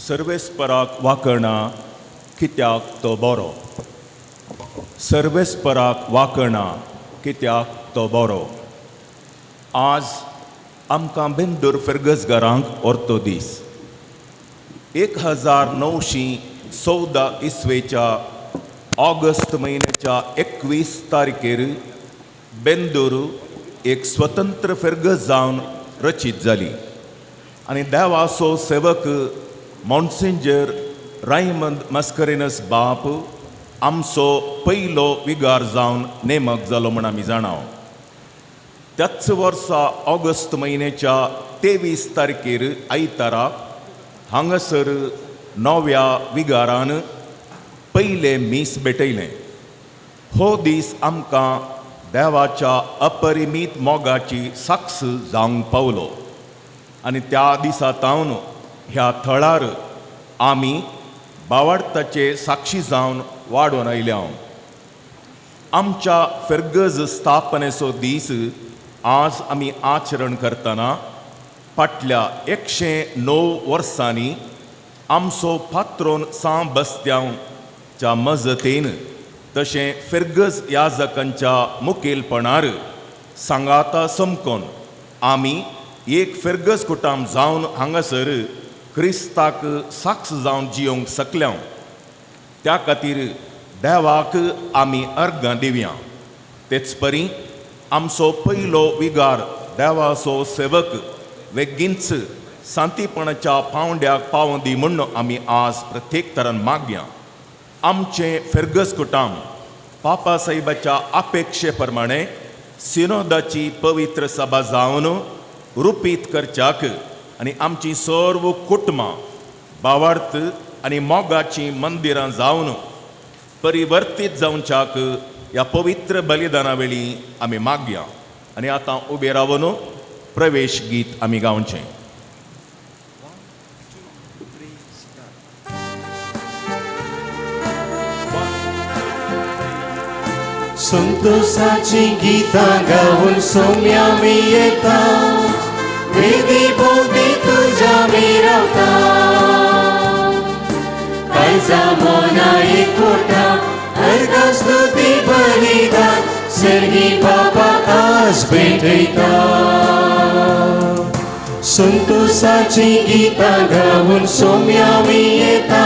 सर्वेस्पराक वाकणा कित्याक तो बरो. सर्वेस्पराक वाकणा कित्याक तो बरो. आज आमकां बेंदूर फिर्गजगारांक orto दीस. 1914 इसवेच्या ऑगस्ट म्हयन्याच्या 21 तारखेर बेंदूर एक स्वतंत्र फिर्गज जावन रचीत जाली आनी देवाचो सेवक मॉन्सिंजर रायमंद मस्करेनस बाप आमचो पयलो विगार जावन नेमक जालो म्हूण आमी जाणाव. त्याच वर्सा ऑगस्ट म्हयन्याच्या 23 तारखेर आयतारा हांगासर नव्या विगारान पयलें मीस भेटयलें. हो दीस आमकां देवाच्या अपरिमीत मोगाची साक्ष जावंक पावलो आनी त्या दिसा तावन ह्या थळार आमी बावाडताचे साक्षी जावन वाडोवन आयल्या. आमच्या फिर्गज स्थापनेचो दीस आज आमी आचरण करतना फाटल्या 109 वर्सांनी आमचो पात्रोन सां बस्त्यांवच्या मजतीन तशें फिर्गज याजकांच्या मुखेलपणार सांगाता समकोन आमी एक फिर्गज कुटाम जावन हांगासर क्रिस्ताक साक्ष जावन जियोंक सकल्या. त्या खातीर देवाक आमी अर्गां दिवया. तेच परी आमचो पयलो विगार देवाचो सेवक वेगींच सांतीपणाच्या पावंड्याक पावों दी म्हूण आमी आज प्रत्येक तरान मागया. आमचें फिर्गज कुटाम पापा साहेबाच्या अपेक्षे प्रमाणे सिनोदाची पवित्र सभा जावन रुपीत करच्याक आनी आमची सर्व कुटुंबां भावार्थ आनी मोगाचीं मंदिरां जावन परिवर्तीत जावच्याक ह्या पवित्र बलिदाना वेळी आमी मागया. आनी आतां उबे रावन प्रवेश गीत आमी गावचें. संतोषाची गीतां गावन सोम्या मी येता, वेदी भोवती तुज्या मी रावता. काळजा मना एकवटा अर्घ स्तुती बलिदान सर्गी बापा आज भेटयता. संतोषाची गीतां गावन सोम्या मी येता,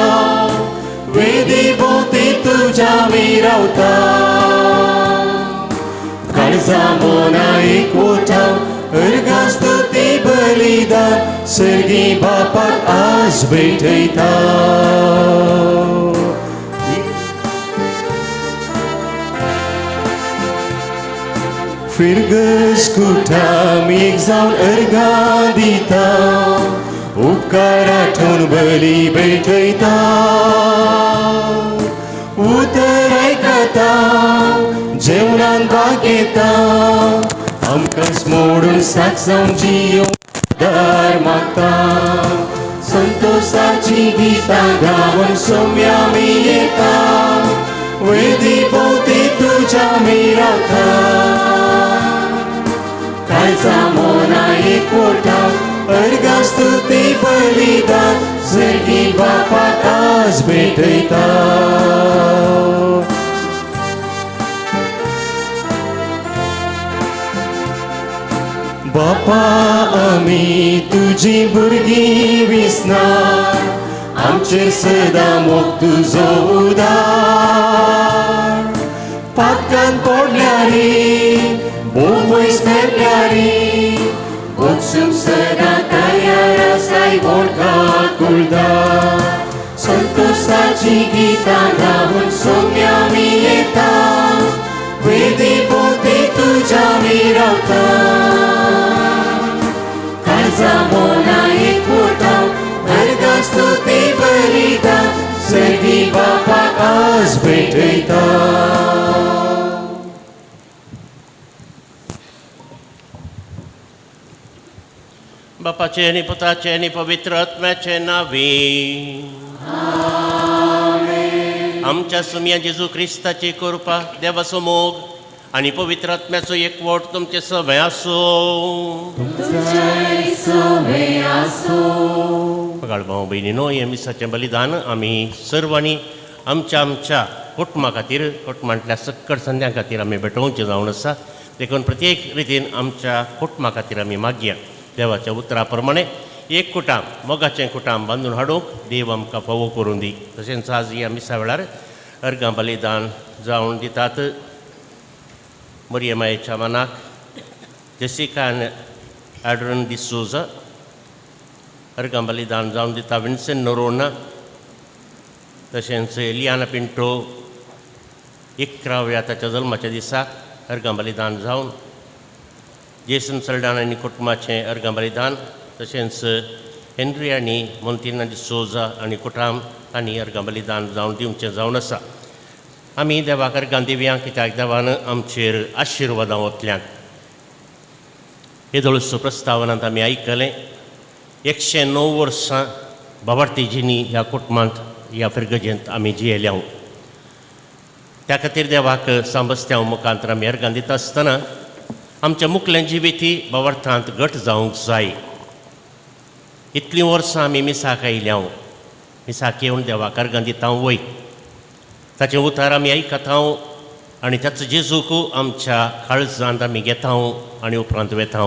वेदी भोवती तुज्या मी रावता. काळजा मना एकवटा अर्घ स्तुती बलिदान सर्गी बापाक आज भेटयता. फिर्गज कुटाम एक जावन अर्घां दिता, उपकार आठवण बली भेटयता. उतर आयकता जेवणान भाग घेता, आमकां मोडून साक जावन जियोवंक आदार मागता. संतोषाची गीतां गावन सोम्या मी येता, वेदी भोवती तुज्या मी रावता. काळजा मना एकवटा अर्घ स्तुती बलिदान सर्गी बापाक आज भेटयता. बापा आमी तुजी भुरगीं विसना, आमचेर सदां मोग तुजो उदार. पातकान पडल्यारी भोव पयस मेळ्ळ्यारी, बक्षूंक सदां तयार आसाय व्हडका कुळदार. संतोषाची गीतां गावन सोम्या मी येता, वेदी भोवती तुज्या मी रावता. काळजा मना एकवटा अर्घ स्तुती बलिदान सर्गी बापाक आज भेटयता. बापाचे आनी पुताचे आनी पवित्र आत्म्याचे नांवे. आमच्या सुमया जेजू क्रिस्ताची कृपा, देवाचो मोग आनी पवित्र आत्म्याचो एकवट तुमचे सगळे आसूं. मोगाळ भाव भयणीनो, हें मिसाचें बलिदान आमी सर्वांनी आमच्या आमच्या कुटुंबा खातीर, कुटुंबांतल्या सक्कड संद्यां खातीर आमी भेटोवचें जावन आसा. देखून प्रत्येक रितीन आमच्या कुटुंबा खातीर आमी मागया. देवाच्या उतरा प्रमाणे एक कुटाम, मोगाचें कुटाम बांदून हाडूंक देव आमकां फावो करून दी. तशेंच आज ह्या मिसा वेळार अर्गां बलिदान जावन दितात मरियमायेच्या मनाक जेसिका आनी एड्रन डिसोजा. अर्गां बलिदान जावन दिता विन्सेंट नोरोना, तशेंच एलियाना पिंटो 11व्या ताच्या जल्माच्या दिसाक अर्गां बलिदान जावन, जेसन सल्डान आनी कुटुंबाचें अर्गां बलिदान, तशेंच हेनरी आनी मोंतिना डिसोजा आनी कुटाम आनी अर्गां बलिदान जावन दिवचें जावन आसा. आमी देवाक अर्गां दिवया, कित्याक देवान आमचेर आशिर्वादां वतल्यात. येदोळसो प्रस्तावनांत आमी आयकलें 109 वर्सां बाबार्थी जिनी ह्या कुटुंबांत, ह्या फिरगजेंत आमी जियेल्या. त्या खातीर देवाक सांबस्त्यांव मुखांत आमी अर्गां दिता आसतना आमच्या मुखलें जिविती बाबार्थांत घट जावंक जाय. इतलीं वर्सां आमी मिसाक आयल्या, मिसाक येवन देवाक अर्गां दिता वय, ताचें उतार आमी आयकता आनी ताचो जेजूक आमच्या काळजांत आमी घेता आनी उपरांत वेता.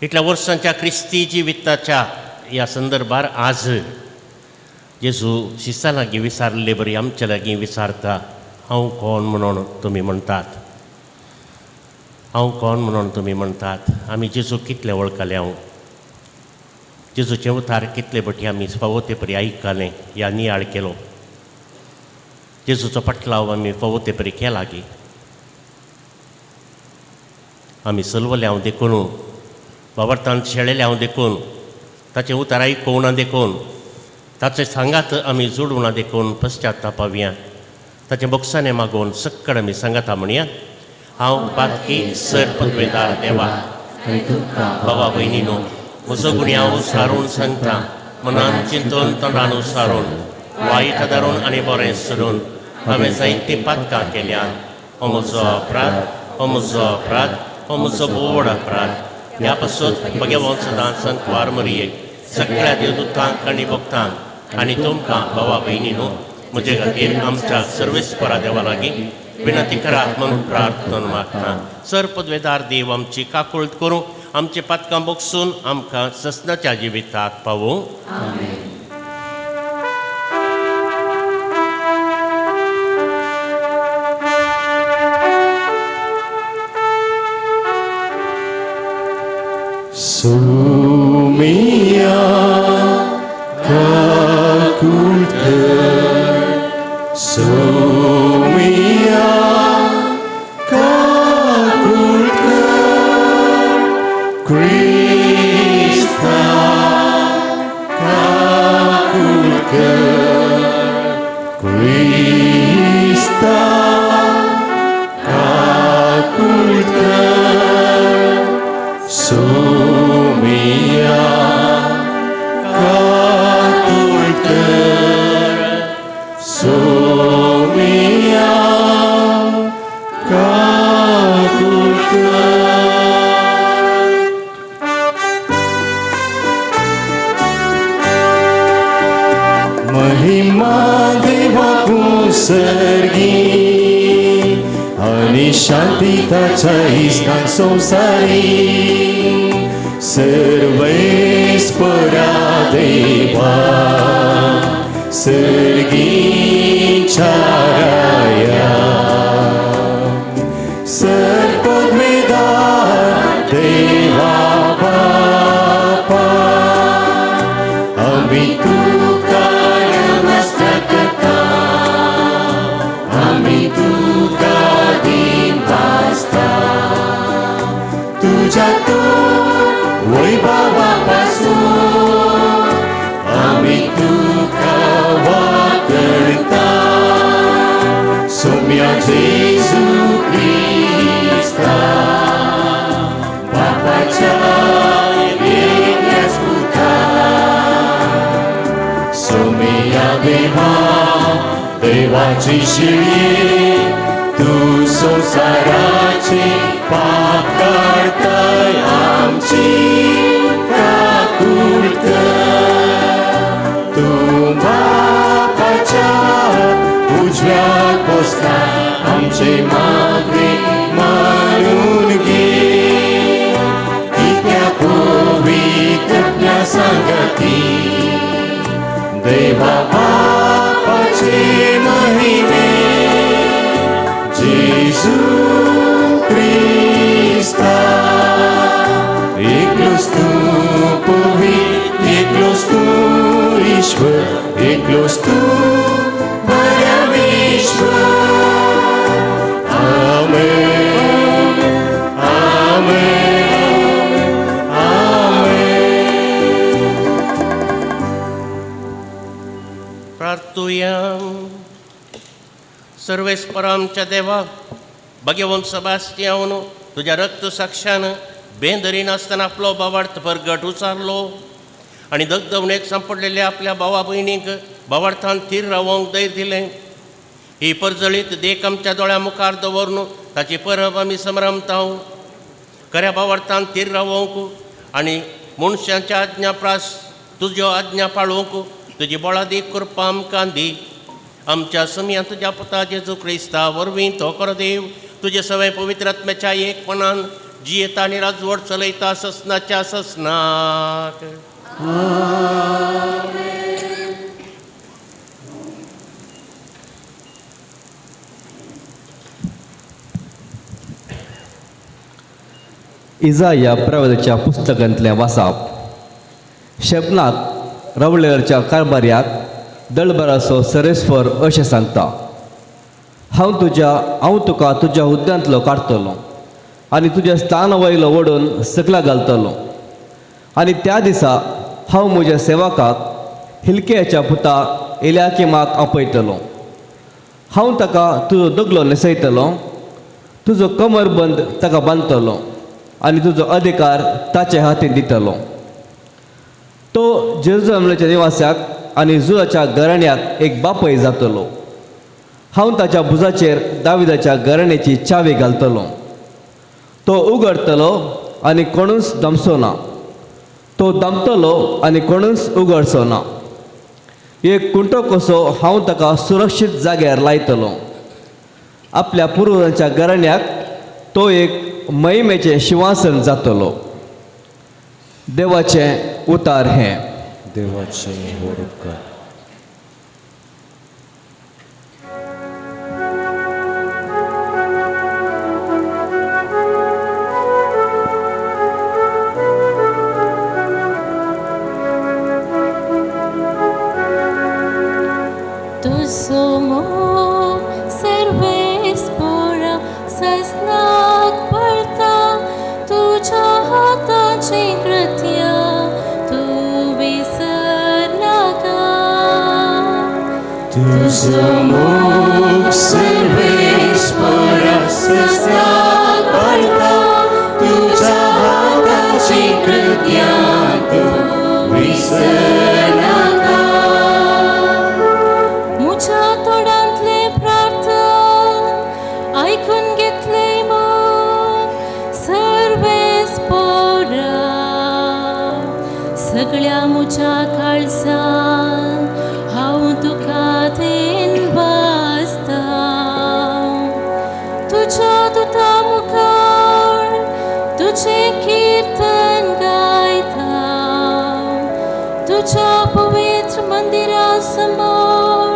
इतल्या वर्सांच्या क्रिस्ती जिविताच्या ह्या संदर्भार आज जेजू शिसा लागीं विचारले बरी आमच्या लागीं विचारता, हांव कोण म्हणून तुमी म्हणटात, हांव कोण म्हणून तुमी म्हणटात. आमी जेजू कितले वळखले हांव, जेजूचें उतार कितले पटी आमी फावो ते परी आयकलें या नियाळ केलो, जेजूचो पटलाव आमी फावो ते परी केला गी. आमी सलवले हांव देखून, बाबर्तान शेळेले हांव देखून, ताचें उतार आयकूना देखून, ताचे सांगात आमी जोडूना देखून पश्चातापावया. ताचें बोक्साने मागून सक्कड आमी सांगाता म्हणया, हांव पातकी सर पदवेदार देवा, बाबा भयणीनो म्हजो गुन्यांव सारून सांगता, मनान चिंतून तोंडान सारून वायट धरून आनी बरें सोडून हांवें जायतीं पातकां केल्यात. हो म्हजो अपराध, हो म्हजो अपराध, हो म्हजो बोड अपराध. ह्या पासून भगवान सदां संतवार मरियेक, सगळ्या देवदूतांक आनी भक्तांक आनी तुमकां भावा भयणीनो म्हजे खातीर आमच्या सर्वेस्परा देवा लागीं विनंती करात म्हणून प्रार्थना मागता. सर पदवेदार देव आमची काकुळट करूं, आमचे पातकां बोगसून आमकां ससनाच्या जिविताक पावूं. Sumia kakulter, Sumia kakulter, Krista kakulter, Krista kakulter, Sumia kakulter, Sumia kakulter. महिमा देवाकू सर्गी आणि शांती ताच्या इस्तान संसारी सर्वेस्परा देवा सर्गीच्या राया सर्पद्वेदार देवा बापा आमी तुका नमस्कार करता, आमी तुका दिनवासता, तुज्या तो वैभवापासून आमी तुका वाकडता. सोम्या जेजू क्रिस्ता बापाच्या एकल्याच पुता, सोम्या देवा देवाची शिळये तू संसाराचे पाप काडताय आमची काकुळट कर. मागणें मानून घे कित्या पवित्रत्या सांगती देवा बापाचे महिमे जेजू क्रिस्ता एकलोच तूं पवित्र एकलोच तूं ईश्वर एकलोच तूं परमेश्वर. आमेन आमेन आमेन. प्रार्थुया. सर्वेस्पर आमच्या देवा, भगवंत सेबास्तियावन तुज्या रक्त साक्षान बेंदरी नासतना आपलो भावार्थ परगट उचारलो आनी दगदवणेक सांपडलेल्या आपल्या भावा भयणीक भावार्थान थीर रावोंक धैर्य दिलें. ही परजळीत देख आमच्या दोळ्या मुखार दवरून ताची परब आमी समरमताव. खऱ्या भावार्थान थीर रावोंक आनी मनशांच्या आज्ञा प्रास तुज्यो आज्ञा पाळोवंक तुजी बळादीक कृपा आमकां दी. आमच्या समयान तुज्या पुता जेजू क्रिस्ता वरवीं तो खरो देव तुजे सगळे पवित्र आत्म्याच्या एकपणान जियेता आनी राजवट चलयता ससनाच्या ससनाक. इजाया प्रवादाच्या पुस्तकांतलें वासाप. शेपनाक रवळेरच्या कारभार्याक दळबराचो सरेस्वर अशें सांगता, हांव तुका तुज्या हुद्द्यांतलो काडटलो आनी तुज्या स्थान वयलो ओडून सकला घालतलो. आनी त्या दिसा हांव म्हज्या सेवकाक हिलकेच्या पुता एल्याकिमाक आपयतलो. हांव ताका तुजो दगलो न्हेसयतलो, तुजो कमरबंद ताका बांदतलो आनी तुजो अधिकार ताचे हातीन दितलो. तो जेरुजलेमाच्या निवास्याक आनी जुदाच्या घराण्याक एक बापय जातलो. हांव ताच्या भुजाचेर दाविदाच्या घराण्याची चावी घालतलो. तो उगडतलो आनी कोणूच दमसो ना, तो दमतलो आनी कोणूच उगडचो ना. एक कुंटो कसो हांव ताका सुरक्षीत जाग्यार लायतलो. आपल्या पुर्वजांच्या घराण्याक तो एक महिमेचें शिंवासन जातलो. देवाचें उतार हें. देवाचे व्हड उपकार. तुजो मोग सर्वेस्पोरा ससनाक पडता, तुज्या हाताची कृत्या तूं विसरनाका. तुजो मोग सर्वेस्पोरा ससनाक पडता, तुज्या हाताची कृत्या तूं विसरनाका. म्हज्या तोंडांतलें प्रार्थन आयकून घेतलें मन सर्वेस्पोरा. सगळ्या म्हज्या काळजान हांव तुका देन वाजता. तुज्या दुता मुखार तुजें किर्तन गायता, तुज्या पवित्र मंदिरा समोर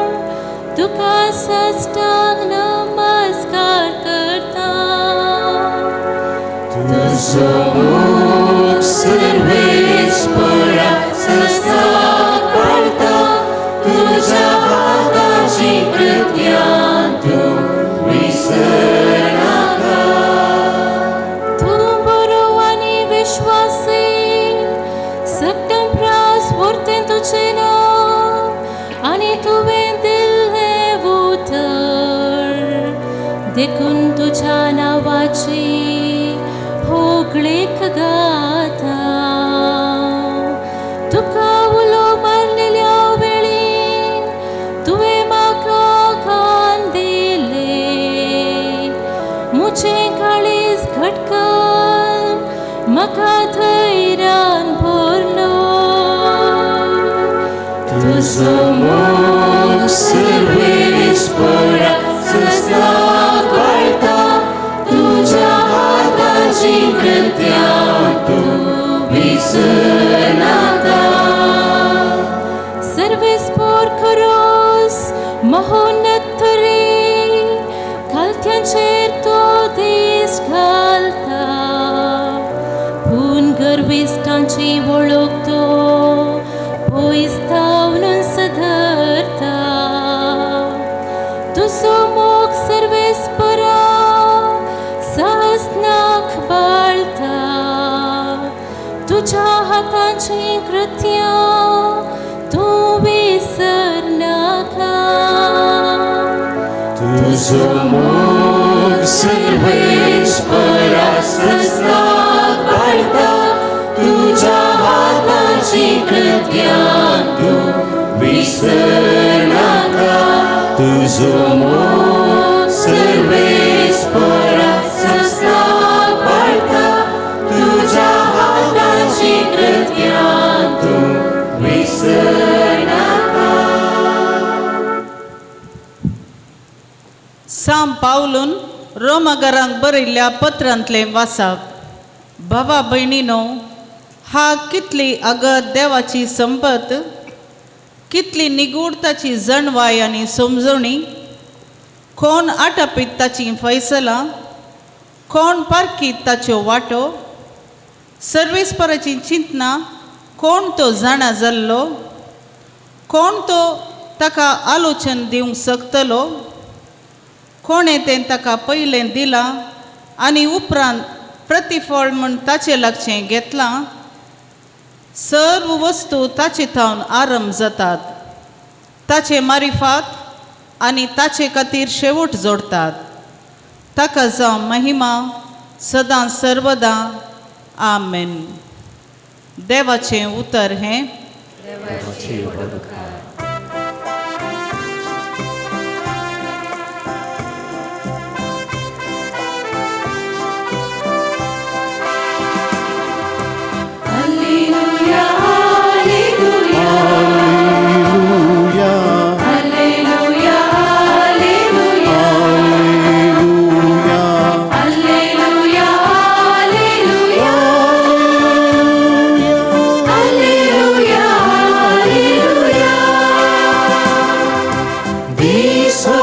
तुका साष्टांग नमस्कार करता. तुजो मोग सर्वेस्पोरा ससनाक पडता, तुज्या हाताची कृत्या तूं विसरनाका. तूं बरो आनी विश्वासी, सगळ्यां प्रास व्हरतें तुजें नांव आनी तुवें दिल्लें उतर देखून तुज्या नांवाची होगळीक गाता. तुका उलो मारलेल्या वेळी तुवें म्हाका कान दिले. म्हजें काळीज घटकन म्हाका धैर्यान भरलो. तुजो मोग सर्वेस्पोरा ससनाक पडता, विसरनाका. सर्वेस्पोर खरोस महोन्नत रे, कालत्यांचेर तो देश घालता. पूण गर्विश्टांची वळख तो पयस थावन सधरता. तुजो मोग सर्वेस्परा सहस्नाक बाळता. तुज्या हाताची कृत्यां तूं विसरनाका. तुजो मोग सर्वेस्परा ससनाक बाळता, तुज्या हाताची कृत्यां तूं विसरनाका. तुजो मोग सर्वेस्परा ससनाक बाळता, तुज्या हाताची कृत्यां तूं विसरनाका. साम पावलून रोमागरांक बरयल्ल्या पत्रांतलें वासाप. भावा भयणीनो, हा कितली अगत देवाची संपत, कितली निगूढ ताची जणवाय आनी समजणी. कोण आटापीत ताची फैसलां, कोण पारखीत ताच्यो वाटो. सर्वेस्पराची चिंतना कोण तो जाणा जाल्लो, कोण तो ताका आलोचन दिवंक शकतलो. कोणें तें ताका पयलें दिलां आनी उपरांत प्रतिफळ म्हूण ताचें लागचें घेतलां. सर्व वस्तू ताचे थावन आरंभ जातात, ताचे मारिफात आनी ताचे खातीर शेवट जोडतात. ताका जावं महिमा सदां सर्वदां. आमेन. देवाचें उतर हें. Alleluia, alleluia, Alleluia, alleluia, alleluia, alleluia, alleluia, alleluia. दिसो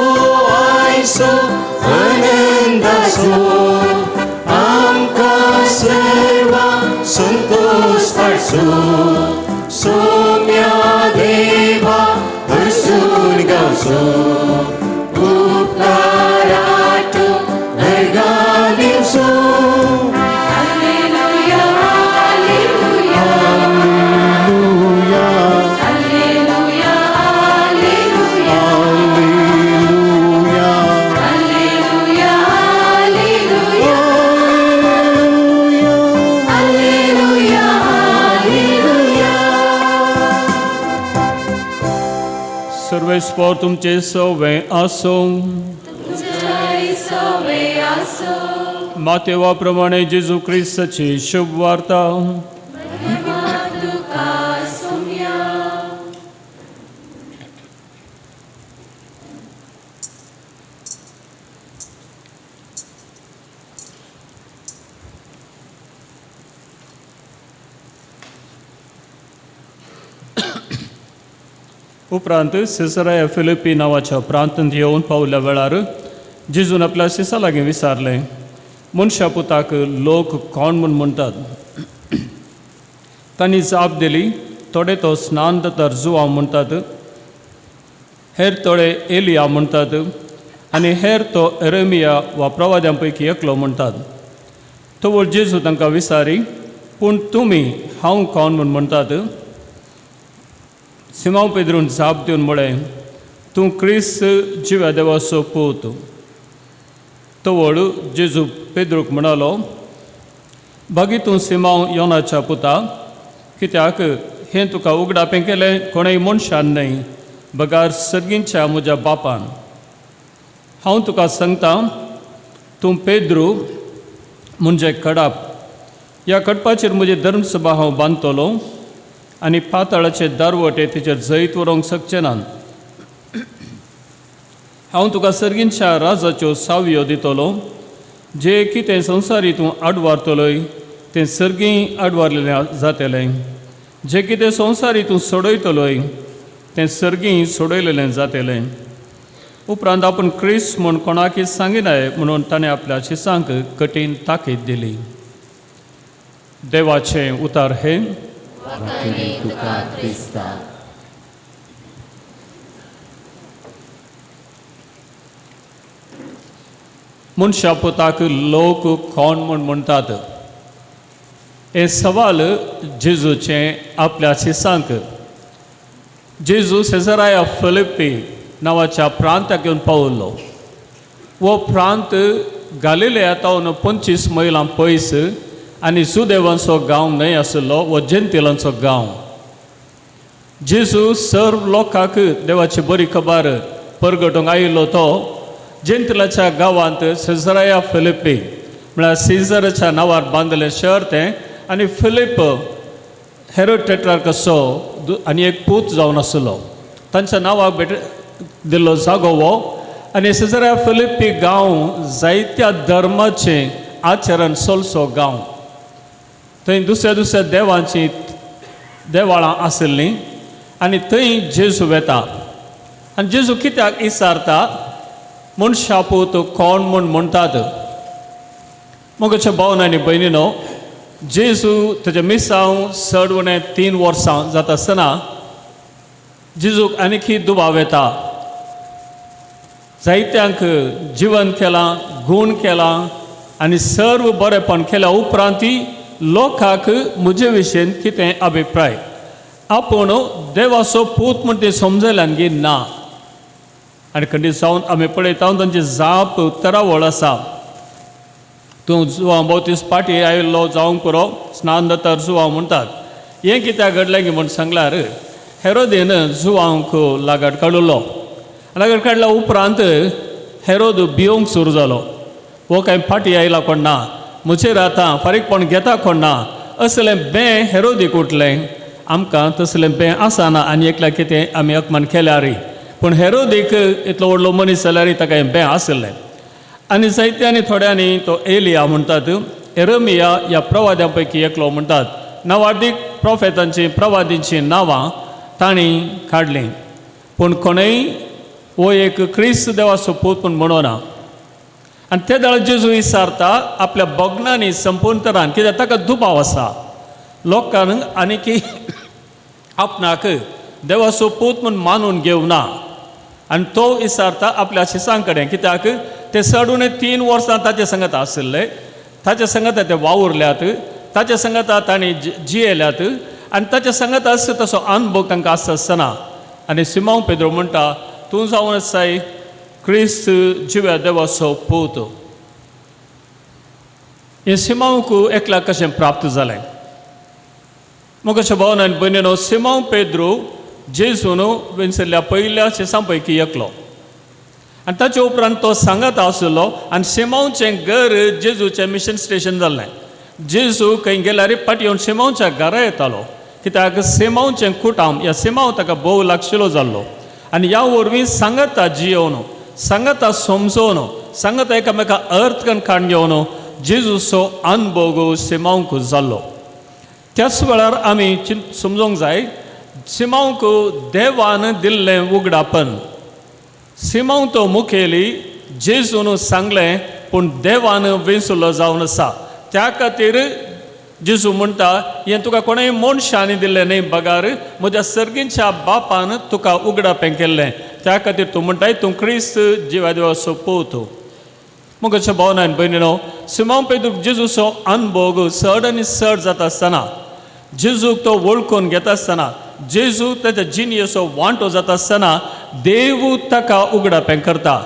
आयसो आनंदासो, आमकां सर्वां संतोष पाडसो. सोम्या देवा हरसून गावचो, उपकाराटो दर्गा दिवचो. Alleluia, alleluia, alleluia, alleluia, alleluia, alleluia, alleluia, alleluia. सर्वेस्पोर तुमचे सवे आसूं. तुमच्याय सवे आसूं. मातेवा प्रमाणे जेजू क्रिस्ताची शुभ वार्ता. महिमा तुका सोम्या. उपरांत सिसराया फिलिपी नांवाच्या प्रांतांत येवन पावल्या वेळार जेजून आपल्या सिसा लागीं विचारलें, मनशा पुताक लोक कोण म्हूण म्हणटात? तांणी जाप दिली, थोडे तो स्नान दतर जुवांव म्हणटात, हेर थोडे एलिया म्हणटात आनी हेर तो एरेमिया वा प्रवाद्यां पैकी एकलो म्हणटात. तवळ जेजू तांकां विचारी, पूण तुमी हांव कोण म्हूण म्हणटात? सिमांव पेद्रून जाप दिवन म्हळें, तूं क्रिस्त जिव्या देवाचो पूत. तवळ जेजू पेद्रूक म्हणालो, बागी तूं सिमांव योनाच्या पुता, कित्याक हें तुका उगडापें केलें कोणेय मनशान न्हय, बगार सर्गींच्या म्हज्या बापान. हांव तुका सांगता, तूं पेद्रू म्हणजे कडाप, ह्या कडपाचेर म्हजी धर्मसभा हांव बांदतलो आनी पातळाचे दारवटे तिचेर जैत व्हरूंक शकचे नात. हांव तुका सर्गींच्या राजाच्यो सावयो दितलो, जे कितें संवसारी तूं आडवारतलोय तें सर्गीं आडवारलेलें जातलें. जें कितें संवसारी तूं सोडयतलोय तें सर्गीं सोडयलेलें जातलें. उपरांत आपूण क्रिस्त म्हूण कोणाकय सांगिनाय म्हणून ताणें आपल्या शिसांक कठीण ताकीद दिली. देवाचें उतार हें. मनशा पुताक लोक कोण म्हूण म्हणटात हें सवाल जेजूचें आपल्या शिसांक. जेजू सेजराया फिलिप्पी नांवाच्या प्रांताक येवन पावलो. हो प्रांत गालिलेया तावन 25 मैलां पयस आनी जुदेवांचो गांव न्हय आशिल्लो, हो जेंतिलांचो गांव. जेजू सर्व लोकांक देवाची बरी खबर परगटूंक आयिल्लो तो जेंतिलाच्या गांवांत सेजराया फिलिप्पी म्हळ्यार सिजराच्या नांवार बांदलें शहर तें. आनी फिलिप हेरोड टेट्रार्कसो आनी एक पूत जावन आशिल्लो. तांच्या नांवाक भेट दिल्लो जागो हो. आनी सेजराया फिलिप्पी गांव जायत्या धर्माचें आचरण चलचो गांव. थंय दुसऱ्या दुसऱ्या देवांची देवाळां आशिल्लीं आनी थंय जेजू वेता. आनी जेजू कित्याक इसारता मनशा पूत कोण म्हूण म्हणटात. मोगाच्या भावन आनी भयणीनो, जेजू ताच्या मिसांव चड उणें 3 वर्सां जाता आसतना जेजूक आनीकी दुबाव येता. जायत्यांक जिवन केलां, गूण केलां आनी सर्व बरेपण केल्या उपरांत लोकांक म्हजे विशयन कितें अभिप्राय, आपूण देवाचो पूत म्हण तें समजल्यान गी ना. आनी खंडीत जावन आमी पळयता तांची जाप तरावळ आसा. तूं जुवां भोवतीस पाटी आयिल्लो जावंक पुरो, स्नान जाता जुवां म्हणटात. हें कित्याक घडलें गी म्हूण सांगल्यार हेरोदीन जुवांक लागट काडलो. लागट काडल्या उपरांत हेरोद भियोंक सुरू जालो. हो कांय फाटी आयला कोण ना, म्हजेर आतां फारीकपण घेता कोण ना, असलें बें हेरोदीक उठलें. आमकां तसलें बें आसना आनी एकल्या कितें आमी अपमान केल्यार. पूण हेरोदीक इतलो व्हडलो मनीस जाल्यार ताका हें बें आशिल्लें. आनी जायत्यांनी थोड्यांनी तो एलिया म्हणटात, एरमिया ह्या प्रवाद्यां पैकी एकलो म्हणटात. नांवार्दीक प्रोफेतांची प्रवादींची नांवां तांणी काडलीं, पूण कोणूय हो एक क्रिस्त देवाचो पूत म्हूण म्हणना. आनी ते वेळार जेजू विचारता आपल्या भग्नांनी संपूर्ण तरान, कित्याक ताका दुबाव आसा लोकांक आनीकी आपणाक देवाचो पूत म्हूण मानून घेवना. आनी तो विचारता आपल्या शिसां कडेन, कित्याक ते चड उणें 3 वर्सां ताचे संगत आशिल्ले, ताचे संगत ते वावुरल्यात, ताचे संगत तांणी जियेल्यात आनी ताचे संगत आसता तसो अनुभव तांकां आसता आसतना. आनी सिमांव पेद्रो म्हणटा, तूं जावन आसाय क्रिस्त जिव्या देवाचो पूत. हें सिमांवक एकल्याक कशें प्राप्त जालें? मोगाच्या भावन आनी भयणीनो, सिमांव पेद्रो जेजून वेंचल्ल्या पयल्या शिसां पैकी एकलो आनी ताचे उपरांत तो सांगात आशिल्लो. आनी सिमांवचें घर जेजूचें मिशन स्टेशन जाल्लें. जेजू खंय गेल्यार फाटी येवन सिमांवच्या घरा येतालो, कित्याक सिमांवचें कुटाम ह्या सिमांव ताका भोव लागशिलो जाल्लो. आनी ह्या वरवीं सांगाता जियोवन, सांगाता समजोवन, सांगाता एकामेका अर्थ करून काडून घेवन जेजूचो अनुभव सिमांवक जाल्लो. त्याच वेळार आमी समजूंक जाय सिमांवक देवान दिल्लें उगडापन. सिमांव तो मुखेली जेजून सांगलें, पूण देवान वेंचुलो जावन आसा. त्या खातीर जेजू म्हणटा, हें तुका कोणेय मनशांनी दिल्लें न्हय बगार म्हज्या सर्गींच्या बापान तुका उगडापें केल्लें. त्या खातीर तूं म्हणटाय तूं क्रिस्त जिवा देवाचो पूत. मोगाच्या भावन आनी भयणीनो, सिमांव पेद्रूक जेजूचो अनुभव चड आनी चड जाता आसतना, जेजूक तो वळखून घेता आसतना, जेजू ताच्या जिणेचो वांटो जाता आसतना देव ताका उगडापें करता.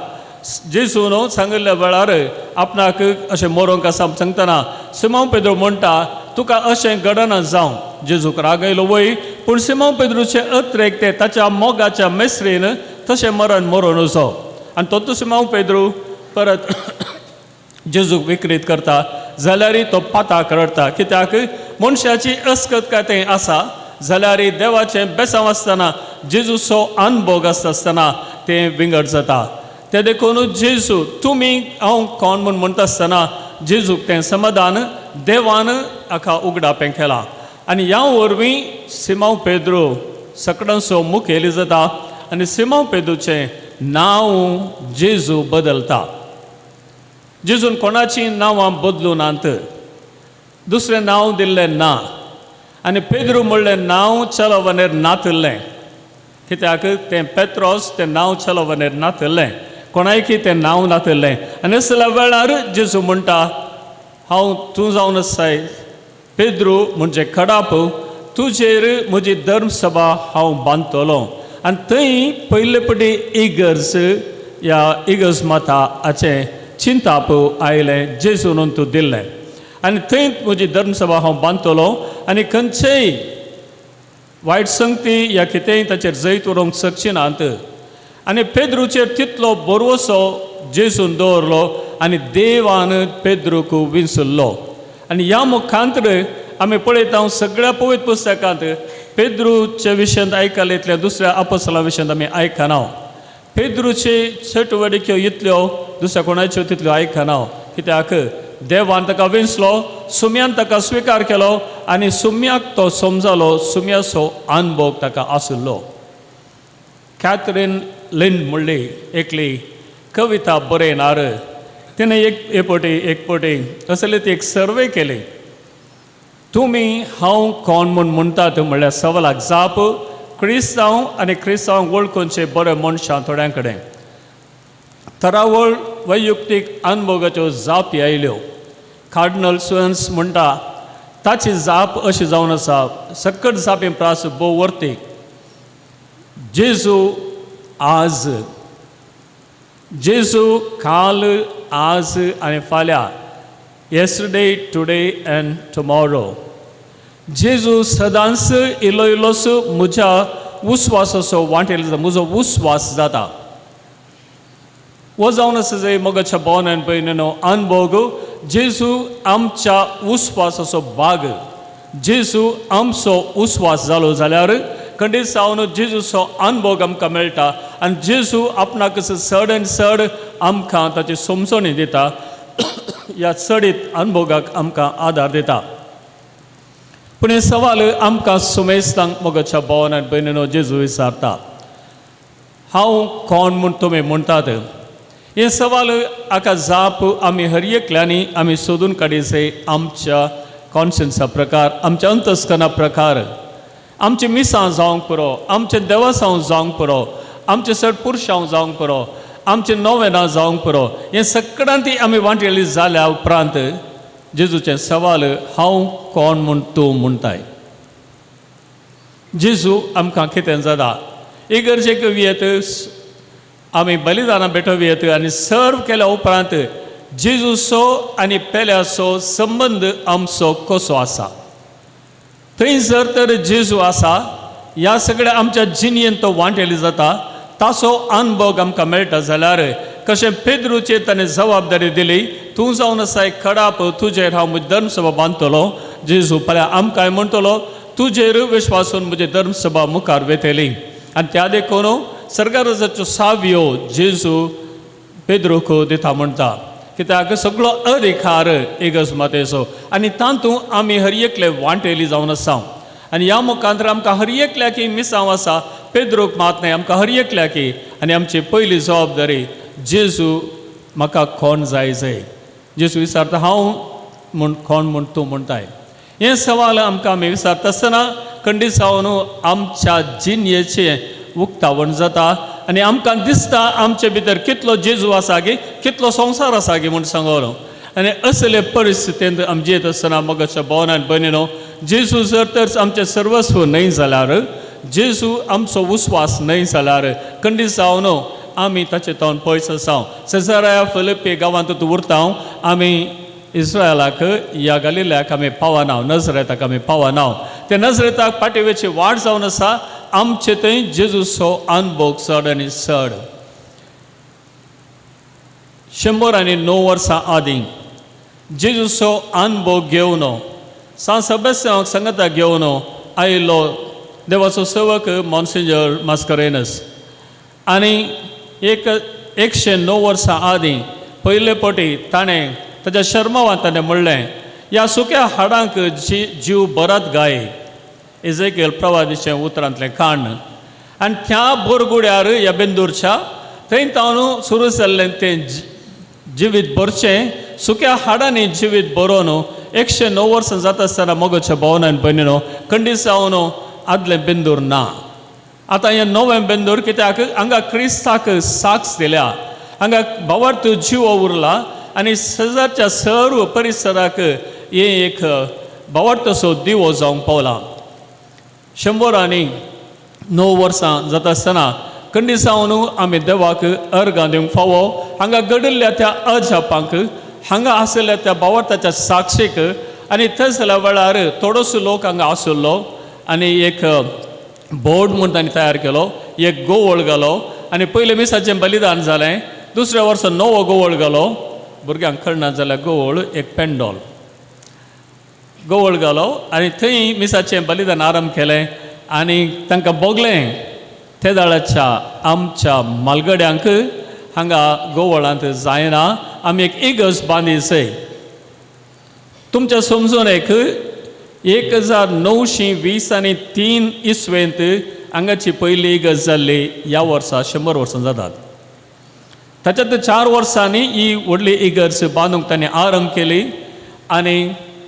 जेजू न्हू सांगिल्ल्या वेळार आपणाक अशें मरोंक आसा सांगतना सिमांव पेद्रो म्हणटा, तुका अशें घडना जावं. जेजूक राग आयलो वय, पूण सिमांव पेद्रूचें अत्रेक तें ताच्या मोगाच्या मेसरीन तशें मरण मरोन वचो. आनी तो सिमांव पेद्रू परत जेजूक विक्रीत करता जाल्यारय तो पाताक रडटा, कित्याक मनशाची अस्कत काय तें आसा जाल्यारय देवाचें बेसांव आसतना जेजूचो अनुभोग आसता आसतना तें विंगड जाता. तें देखून जेजू तुमी हांव कोण म्हूण म्हणटा आसतना जेजूक तें समाधान देवान हाका उगडापें केलां आनी ह्या वरवीं सिमांव पेद्रू सकडांचो मुखेली जाता आनी सिमांव पेद्रूचें नांव जेजू बदलता. जेजून कोणाचीं नांवां बदलूं नात, दुसरें नांव दिल्लें ना आनी पेद्रू म्हणलें नांव चलवनेर नातिल्लें, कित्याक तें पेत्रोस तें नांव चलवनेर नातिल्लें, कोणायकी तें नांव नातिल्लें. आनी असल्या वेळार जेजू म्हणटा हांव तूं जावन आसाय पेद्रू म्हणजे खडाप, तुजेर म्हजी धर्मसभा हांव बांदतलो. आनी थंय पयले पटी इगर्ज ह्या इगर्ज माता हाचें चिंताप आयलें जेजून तूं दिल्लें आनी थंय म्हजी धर्मसभा हांव बांदतलो आनी खंयचेय वायट संगती या कितेंय ताचेर जैत उरोवंक शकची नात. आनी पेद्रूचेर तितलो बरोसो जेजून दवरलो आनी देवान पेद्रूक विंचुल्लो. आनी ह्या मुखांतर आमी पळयता सगळ्या पवित्र पुस्तकांत पेद्रूच्या विशयांत आयकले इतल्या दुसऱ्या आपोसला विशयांत आमी आयकना. पेद्रूची चटवडिक्यो इतल्यो दुसऱ्या कोणाच्यो तितल्यो आयकना, कित्याक देवान ताका विंचलो, सुम्यान ताका स्विकार केलो आनी सुम्याक तो समजालो, सुम्याचो अनुभव ताका आशिल्लो. कॅथरीन लिंड म्हणली एकली कविता बरयणार, तिणें एक पटी असली ती एक सर्वे केली. तुमी हांव कोण म्हूण म्हणटात म्हणल्यार सवालाक जाप क्रिस्तांव आनी क्रिस्तांव वळखुचे बरे मनशां थोड्यां कडेन थरावळ वैयक्तीक अनुभवाच्यो जापी आयल्यो. कार्डिनल सुएन्स म्हणटा ताची जाप अशी जावन आसा, सकट जापी प्रास भोव वर्तीक. जेजू आज, जेजू काल, आज आनी फाल्यां, येस्टरडे, टुडे एंड टुमॉरो. जेजू सदांच इल्लो इल्लोसो म्हज्या उस्वासाचो वांटेल जाता, म्हजो उस्वास जाता. हो जावन आसा जंय मोगाच्या भोवन भयणीनो अनभोग जेजू आमच्या उस्वासाचो भाग. जेजू आमचो उस्वास जालो जाल्यार खंडीत सावन जेजूचो अनभोग आमकां मेळटा आनी जेजू आपणाक चड आनी चड आमकां ताची समजणी दिता, ह्या चडीत अनभोगाक आमकां आदार दिता. पूण हे सवाल आमकां सुमेस्तांक मोगाच्या भोवन आनी भयणीनो जेजू विचारता, हांव कोण म्हूण तुमी म्हणटात? हे सवाल हाका जाप आमी हर एकल्यांनी आमी सोदून काडीचे आमच्या कॉन्शियन्सा प्रकार, आमच्या अंतस्कना प्रकार. आमचें मिसां जावंक पुरो, आमचें देवसांव जावंक पुरो, आमचें सड पुरशांव जावंक पुरो, आमचें नोवेनां जावंक पुरो, हें सगळ्यांत आमी वांटेली जाल्या उपरांत जेजूचें सवाल हांव कोण म्हूण तूं म्हणटाय? जेजू आमकां कितें जाता? इगर्जेक वयत आमी बलिदानां भेटोवयेत आनी सर्व केल्या उपरांत जेजूचो आनी पेल्याचो संबंद आमचो कसो आसा? थंय जर तर जेजू आसा ह्या सगळ्या आमच्या जिणेंत तो वांटेली जाता, ताचो अनुभव आमकां मेळटा जाल्यार कशें पेद्रूचेर ताणें जबाबदारी दिली, तूं जावन आसा एक खडाप, तुजेर हांव म्हजी धर्मसभा बांदतलो. जेजू फाल्यां आमकांय म्हणटलो तुजेर विश्वासून म्हजी धर्मसभा मुखार वेतली. आनी त्या देखून सर्गाराजाच्यो सावयो जेजू पेद्रूक दिता म्हणटा, कित्याक सगळो अधिकार इगर्ज मातेचो आनी तातूंत आमी हर एकले वांटेली जावन आसा. आनी ह्या मुखांतर आमकां हर एकल्याकी मिसांव आसा, पेद्रूक मात न्हय, आमकां हर एकल्याकी. आनी आमची पयली जबाबदारी जेजू म्हाका कोण जाय जाय? जेजू विचारता हांव म्हूण कोण म्हूण तूं म्हणटाय? हें सवाल आमकां आमी विचारता आसतना खंडीत जावन आमच्या जिणेचें उक्तावण जाता आनी आमकां दिसता आमचे भितर कितलो जेजू आसा गी, कितलो संवसार आसा गी म्हूण सांगलो. आनी असले परिस्थितींत आमी जियेत आसतना मोगाच्या भोवन आनी भयणीनो जेजू जर तर आमचें सर्वस्व न्हय जाल्यार, जेजू आमचो उस्वास न्हय जाल्यार खंडीत जावन आमी ताचे तोंड पयस आसा. सेजाराया फिलिपी गांवांत उरता, आमी इस्रायलाक ह्या गलिल्याक आमी पावना, नजरेताक आमी पावना. ते नजरेताक पाटेवेची वाट जावन आसा आमचे थंय जेजूचो अनुभव चड आनी चड. 109 वर्सां आदीं जेजूचो अनुभव घेवन सांत सेबास्तियांवाक सांगाता घेवन आयिल्लो देवाचो सेवक मॉन्सिंजर मास्करेनस आनी 109 वर्सां आदीं पयले पटी ताणें ताच्या शर्मावान ताणें म्हणलें, ह्या सुक्या हाडांक जी जीव बरात गाय. इजेकेल प्रवादीचें उतरांतलें काण. आनी त्या बोरगुड्यार ह्या बेंदूरच्या थंय तावन सुरू जाल्लें तें जिवीत भरचें सुक्या हाडांनी जिवीत बरोवन 109 वर्सां जाता आसतना मोगाच्या भोवनान भयणीनो खंडीत जावन आदलें बेंदूर ना. आतां हें नवें बेंदूर कित्याक हांगा क्रिस्ताक साक्ष दिल्या, हांगा भावार्थ जिवो उरला आनी शेजारच्या सर्व परिसराक हें एक भावार्थाचो दिवो जावंक पावला. 109 वर्सां जाता आसतना खंडीत जावन आमी देवाक अर्गां दिवंक फावो. हांगा घडिल्ल्या त्या अजापांक, हांगा आशिल्ल्या त्या भावार्थाच्या साक्षीक. आनी थंय वेळार थोडोसो लोक हांगा आशिल्लो आनी एक बोर्ड म्हूण तांणी तयार केलो, एक गोवळ घालो आनी पयलें मिसाचें बलिदान जालें. दुसऱ्या वर्सा नवो गोवळ घालो, भुरग्यांक कळना जाल्यार गोवळ एक पेंडोल गोवळ घालो आनी थंय मिसाचें बलिदान आरंभ केलें आनी तांकां भोगलें ते दाळाच्या आमच्या मालगड्यांक हांगा गोवळांत जायना, आमी एक इगर्ज बांदी. तुमच्या समजून एक 1920 आनी 3 इसवेंत हांगाची पयली इगर्ज जाल्ली. ह्या वर्सा 100 वर्सां जातात. ताच्यात 4 वर्सांनी ही व्हडली इगर्ज बांदूंक तांणी आरंभ केली आनी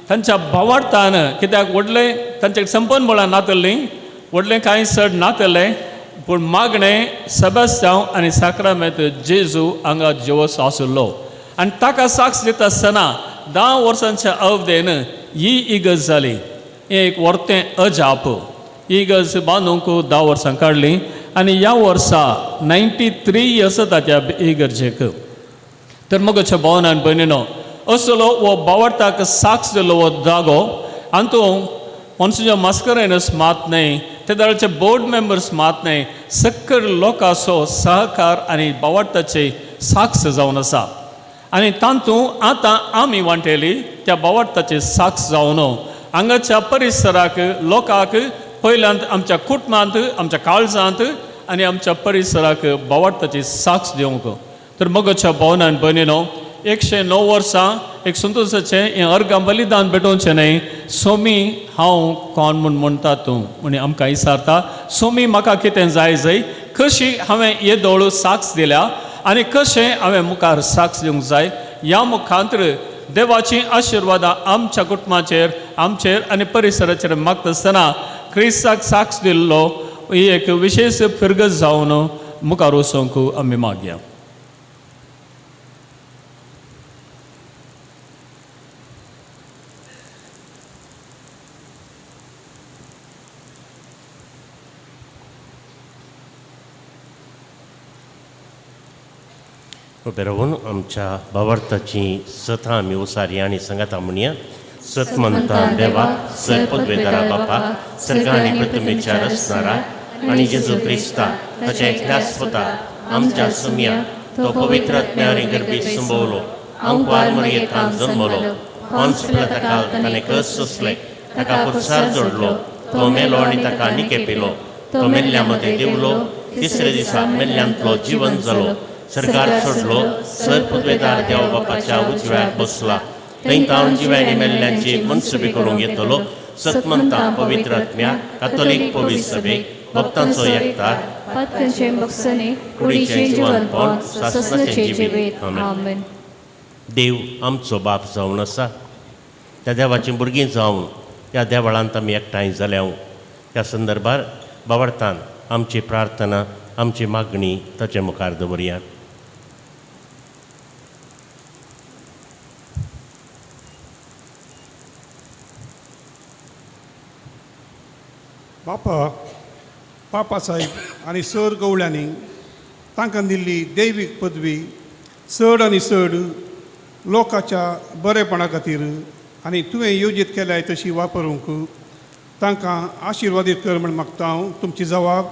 तांच्या भावार्थान कित्याक व्हडलें तांचे संपन्न बळां नातल्लीं, व्हडलें कांय चड नातलें, पूण मागणें सेबास्त्यांव आनी साक्रामेंत जेजू हांगा जिवस आशिल्लो आनी ताका साक्ष दिता आसतना 10 वर्सांच्या अवधेन ही इगर्ज जाली. हें एक व्हरतें अजाप. ही इगर्ज बांदूंक 10 वर्सां काडलीं आनी ह्या वर्सा 93 इयर्स जाता त्या इगर्जेक. तर मगच्या भोवनान भयणीनो असलो हो भावार्थाक साक्ष दिल्लो हो जागो हातूंत मनशाच्या मास्करेनस मात न्हय, ते दळाचे बोर्ड मेंबर्स मात न्हय, सक्कर लोकांचो सहकार आनी भावार्थाची साक्ष जावन आसा. आनी तातूंत आतां आमी वांटेली त्या भावार्थाची साक्ष जावन हांगाच्या परिसराक लोकांक पयल्यांत आमच्या कुटुंबांत, आमच्या काळजांत आनी आमच्या परिसराक भावार्थाची साक्ष दिवंक. तर मगच्या भोवनान भयणीनो 109 वर्सां एक संतोशाचें हें अर्गां बलिदान भेटोवचें न्हय. सोमी हांव कोण म्हूण म्हणटा तूं म्हण आमकां विचारता, सोमी म्हाका कितें जाय जाय, कशी हांवें येदोळ साक्ष दिल्या आनी कशें हांवें मुखार साक्ष दिवंक जाय. ह्या मुखांतर देवाची आशिर्वादां आमच्या कुटुंबाचेर, आमचेर आनी परिसराचेर मागता आसतना क्रिस्ताक साक्ष दिल्लो ही एक विशेश फिरगज जावन मुखार वचूंक आमी मागया. उबे रावून आमच्या भावार्थाची सथा आमी उसारी आनी संगाता म्हणया. सत म्हणता देवा सर पदवेदारा बापा सर्ग आनी प्रतिमेच्या रचणारा आनी जेजू क्रिस्ता ताच्या एकल्याच पुता आमच्या सुमया तो पवित्र आत्म्या आनी गर्भी संभवलो, आंकवार मरयेंत जल्मलो, पोन्स पिलाता ताणें कस सोंसले, ताका पुरसार जोडलो, तो मेलो आनी ताका निके पिलो, तो मेल्ल्या मदें देवलो, तिसऱ्या दिसा मेल्ल्यांतलो जिवन जालो, सरकार सोडलो, सर पदवेदार देव बापाच्या उजव्याक बसला, थंय तावन जिव्यांनी मेल्ल्यांची मनसुबी करूंक येतलो. सतमंता पवित्र आत्म्या कातोलीक पवित्र सभेक भक्तांचो एकतार पातकांचें बक्षणे कुडीचें जिवनपण सासणाचें जिवीत. आमेन. देव आमचो बाप जावन आसा, त्या देवाचीं भुरगीं जावन ह्या देवळांत आमी एकठांय जाल्या. ह्या संदर्भार बावडतान आमची प्रार्थना, आमची मागणी ताचे मुखार दवरया. बापा बापासाहेब आनी सर गवळ्यांनी तांकां दिल्ली दैवीक पदवी चड आनी चड लोकांच्या बरेपणा खातीर आनी तुवें योजीत केल्याय तशी वापरूंक तांकां आशिर्वादीत कर म्हण मागता हांव. तुमची जवाब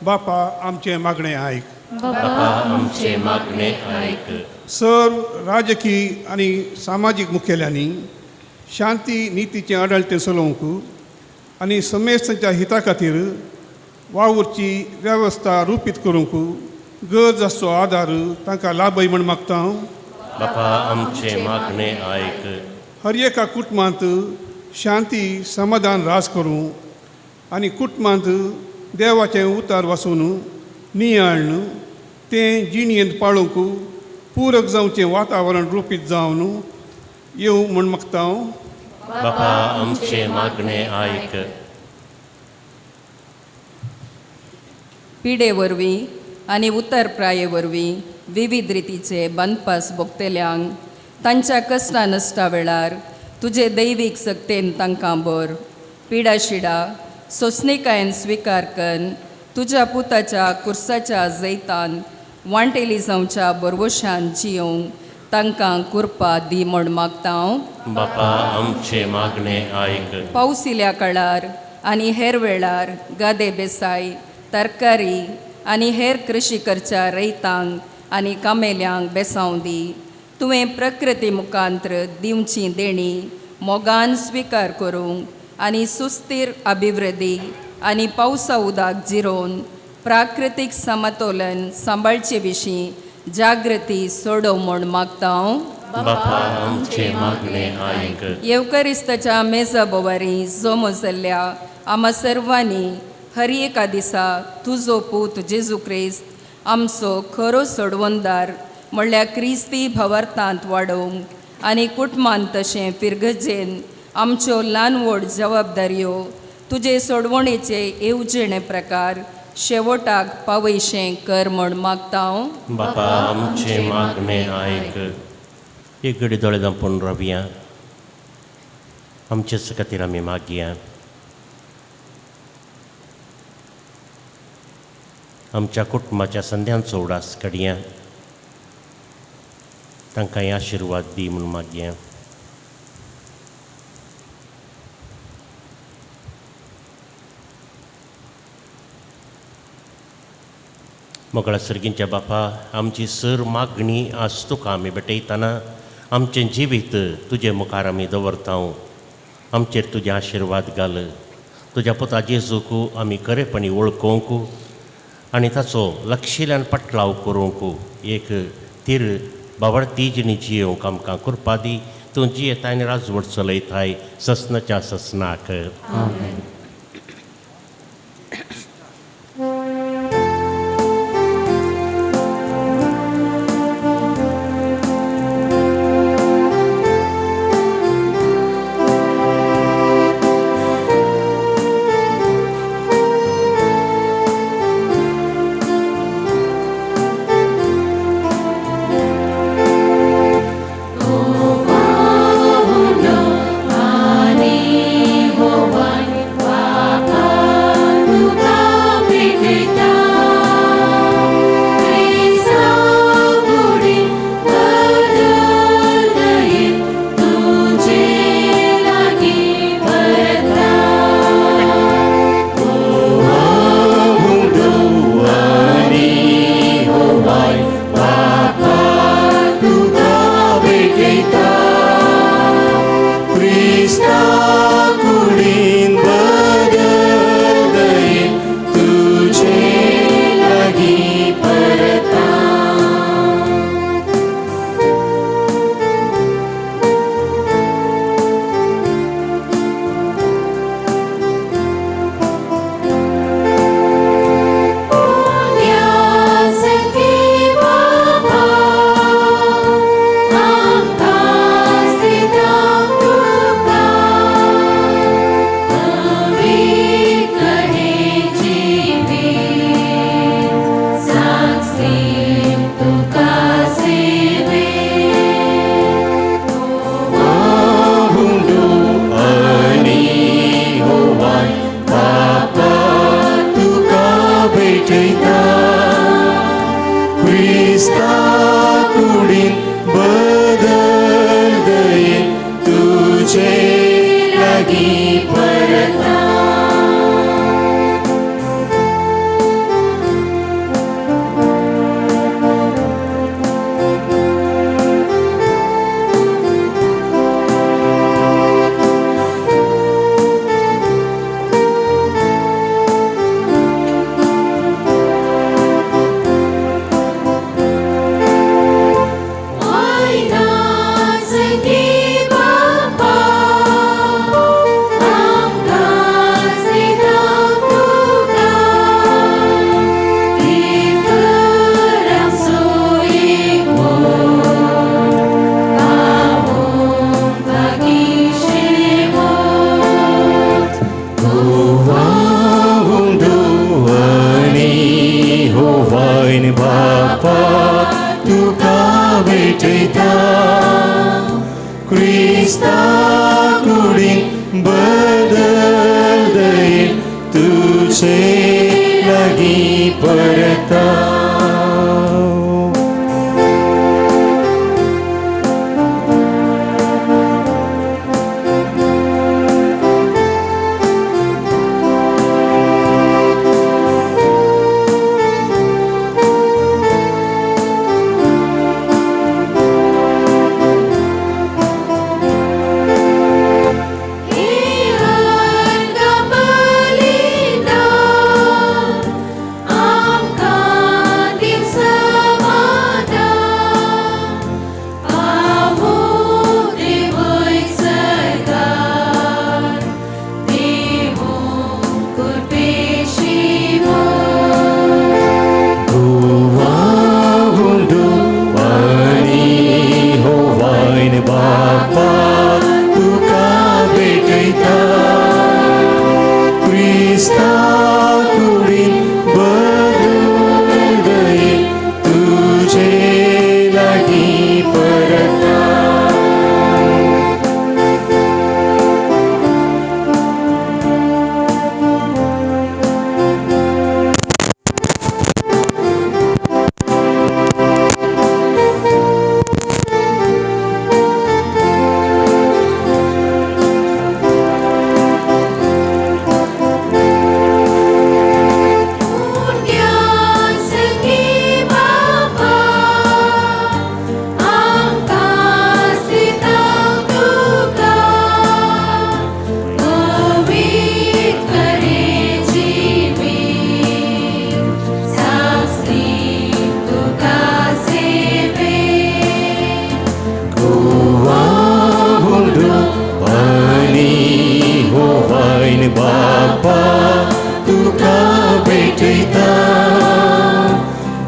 बापा आमचें मागणें आयक. बापा आमचें मागणें आयक. सर्व राजकीय आनी सामाजीक मुखेल्यांनी शांती नितीचें आडळतें चलोवंक आनी समेस्तांच्या हिता खातीर वावुरची वेवस्था रुपीत करूंक गरज आसचो आदार तांकां लाभय म्हण मागता हांव. बापा आमचें मागणें आयक. हर एका कुटुंबांत शांती समाधान रास करूं आनी कुटुंबांत देवाचें उतार वाचून नियाळ्ण तें जिणयेंत पाळूंक पूरक जावचें वातावरण रुपीत जावन येवं म्हूण मागता हांव. बापा आमचें मागणें आयक. पिडे वरवीं आनी उतर प्राये वरवीं विविध रितीचे बांदपास भोगतल्यांक तांच्या कश्टा नश्टा वेळार तुजे दैवीक सक्तेन तांकां बर पिडाशिडा सोंसणिकायेन स्विकार कन्न तुज्या पुताच्या कुर्साच्या जैतान वांटेली जावच्या बरवशान जियोवंक तांकां कुरपा दी म्हण मागता हांव. बापा आमचें मागणें आयक. पावसिल्या काळार आनी हेर वेळार गादे बेसाय तरकारी आनी हेर कृशी करच्या रयतांक आनी कामेल्यांक बेसांव दी. तुवें प्रकृती मुखांत्र दिवची देणी मोगान स्विकार करूंक आनी सुस्थीर अभिवृद्धी आनी पावसा उदक जिरोवन प्राकृतीक समतोलन सांबाळचे विशीं जागृती सोडोव म्हूण मागता हांव. बापा आमचें मागणें आयक. येवकरिस्ताच्या मेजा बोवारी जमो जाल्ल्या आमा सर्वांनी हर एका दिसा तुजो पूत जेजू क्रिस्त आमचो खरो सोडवणदार म्हणल्यार क्रिस्ती भवार्थांत वाडोवंक आनी कुटुंबांत तशें फिरगजेन आमच्यो ल्हान व्हड जबाबदारयो तुजे सोडवणेचे येवजणे प्रकार शेवटाक पावयशें कर म्हूण मागता हांव. बापा आमचें मागणें आयक. एक घडी दोळे धांपून रावया. आमचेच खातीर आमी मागया. आमच्या कुटुंबाच्या संध्यांचो उडास काडया. तांकां आशिर्वाद दी म्हूण मागया. मोगळा सर्गींच्या बापा, आमची सर मागणी आज तुका आमी भेटयतना आमचें जिवीत तुजे मुखार आमी दवरता. आमचेर तुजे आशिर्वाद घाल. तुज्या पुता जेजूक आमी खरेपणी वळखूंक आनी ताचो लक्षिल्यान पटलाव करूंक एक तीर बावडती जिणी जियोवंक आमकां कृपा दी. तूं जियेताय आनी राजवट चलयताय ससनाच्या ससनाक. भेटयता क्रिस्ता कुडीन बदल दयेन तुजे लागीं परता.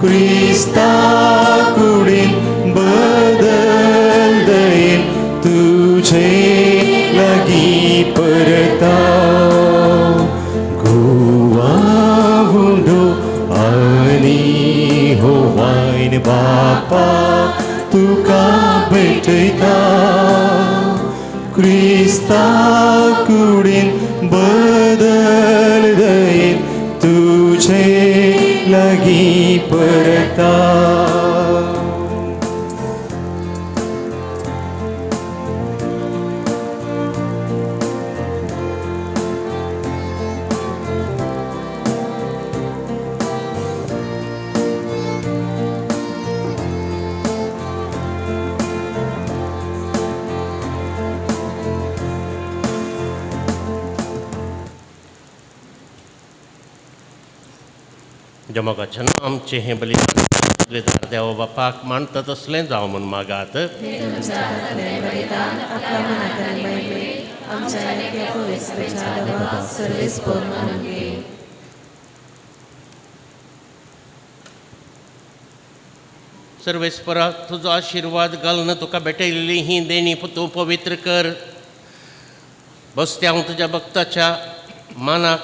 क्रिस्ता कुडीन बदल दयेन तुजे लागीं परता. गोवा हुंडो आनी हो वायन बापा तुका भेटयता क्रिस्ता कुडीन बदल दयेन तुजे लागीं परता. जमकाचन आमचें हें बलिदान देव बापाक मानता तसलें जावं म्हूण मागात. सर्वेस्परा तुजो आशिर्वाद घालून तुका भेटयल्ली ही देणी तूं पवित्र कर. बसत्या हांव तुज्या भक्ताच्या मानाक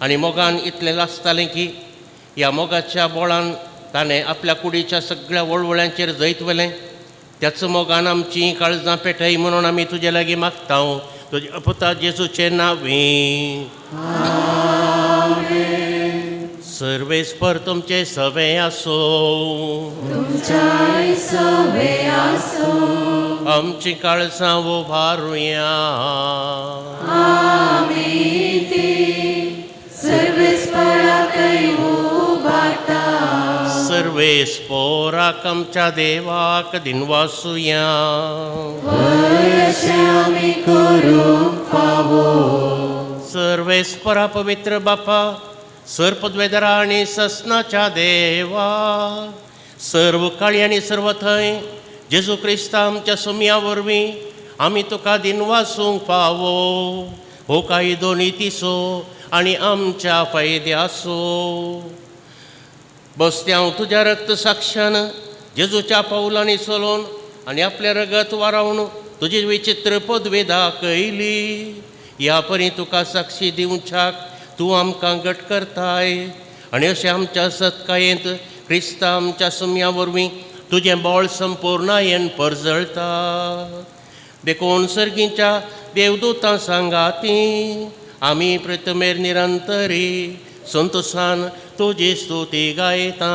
आनी मोगान इतलें लासतालें की ह्या मोगाच्या बोळान ताणें आपल्या कुडीच्या सगळ्या वळवळ्यांचेर जैत व्हेलें. त्याच मोगान आमची काळजां पेटय म्हणून आमी तुजे लागीं मागता तुज्या पुता जेजूचें नांवी. सर्वेस्पर तुमचें सवें आसूं. आमची काळजां उबारुया. सर्वेस्पोराक आमच्या देवाक दिनवासुया. सर्वेस्परा पवित्र बापा सर्पद्वेदरा आनी ससनाच्या देवा सर्व काळी आनी सर्व थंय जेजू क्रिस्ता आमच्या सुमया वरवीं आमी तुका दिनवासूंक फावो. हो कायदो नितीचो आनी आमच्या फायद्याचो. बसत्यांव तुज्या रक्त साक्षान जेजूच्या पावलांनी चलोवन आनी आपलें रगत वारावन तुजी विचित्र पदवी दाखयली. ह्या परी तुका साक्षी दिवच्याक तूं आमकां घट करताय आनी अशें आमच्या सत्कायेंत क्रिस्ता आमच्या सुमया वरवीं तुजें बळ संपूर्णायेन परजळता. देखून सर्गींच्या देवदूतां सांगाती आमी प्रथमेर निरंतरी संतोषान तुजी स्तुती गायता.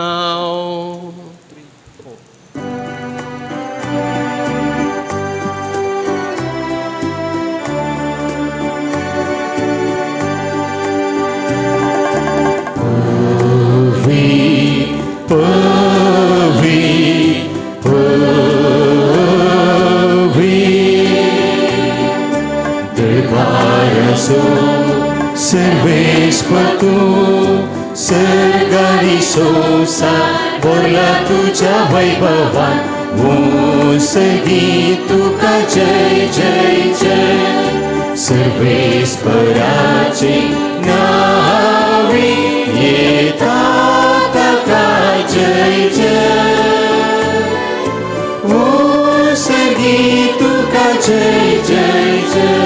सर्वेस्पतू सर्गारी सोसा बोला तुझ्या वैभवान सगी तुका जय जय जय. सर्वेस्पराचे नावे येता ताका जय जय. ओ सर्गी तुका जय जय जय.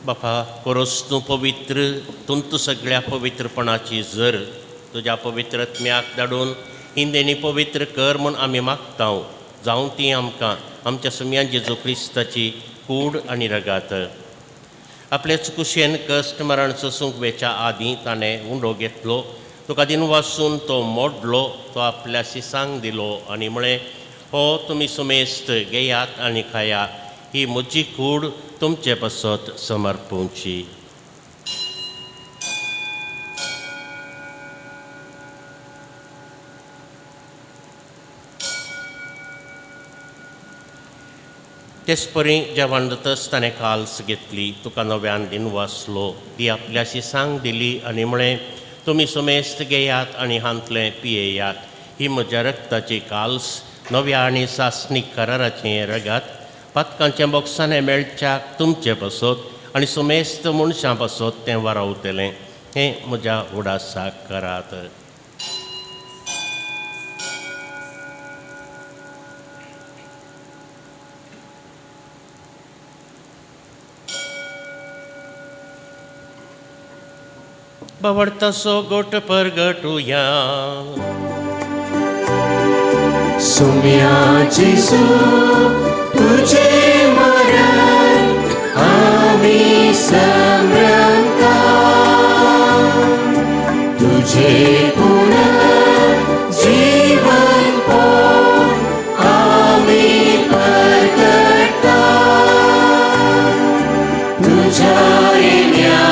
बापा कोरोस तूं पवित्र, तुंत सगळ्या पवित्रपणाची जर तुज्या पवित्र आत्म्याक धाडून हिंदेनी पवित्र कर म्हूण आमी मागता. जावं ती आमकां आमच्या सुम्यान जेजू क्रिस्ताची कूड आनी रगात. आपलेच कुशेन कश्ट मरण सोसूंक वेच्या आदीं ताणें उंडो घेतलो, तुका दिन वासून तो मोडलो, तो आपल्या शिसांक दिलो आनी म्हळें, हो तुमी सुमेस्त घेयात आनी खाया, ही म्हजी कूड तुमचे पासत समर्पूंची. तेच परी जेवण जातच ताणें काल्स घेतली, तुका नव्यान दिन वाचलो, ती आपल्या शिसांक दिली आनी म्हळें, तुमी सुमेस्त घेयात आनी हांतलें पियेयात, ही म्हज्या रक्ताची काल्स नव्या आनी सासणीक कराराचें रगात, पातकांच्या बोक्सांनी मेळच्याक तुमचे पासत आनी सुमेस्त मनशां पासत तें वारावतलें. हें म्हज्या उडासाक करात. बावडतासो गोट परगटुया. सुम्या जेजू तुझे मरण आमी समरता, तुझे पुनर्जीवन पण आमी परगटता, तुझ्या येण्या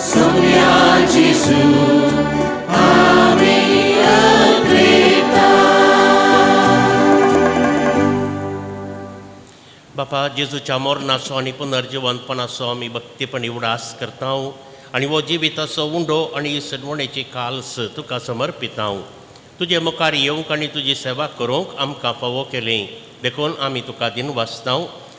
सुम्या जेजू आमी अग्रेता. बापा जेजूच्या मरणाचो आनी पुनर्जिवंतपणाचो आमी भक्तीपणी उडास करता आनी हो जिविताचो उंडो आनी सडवणेची काल्स तुका समर्पिता. तुजे मुखार येवंक आनी तुजी सेवा करूंक आमकां फावो केली, देखून आमी तुका दिन वाचता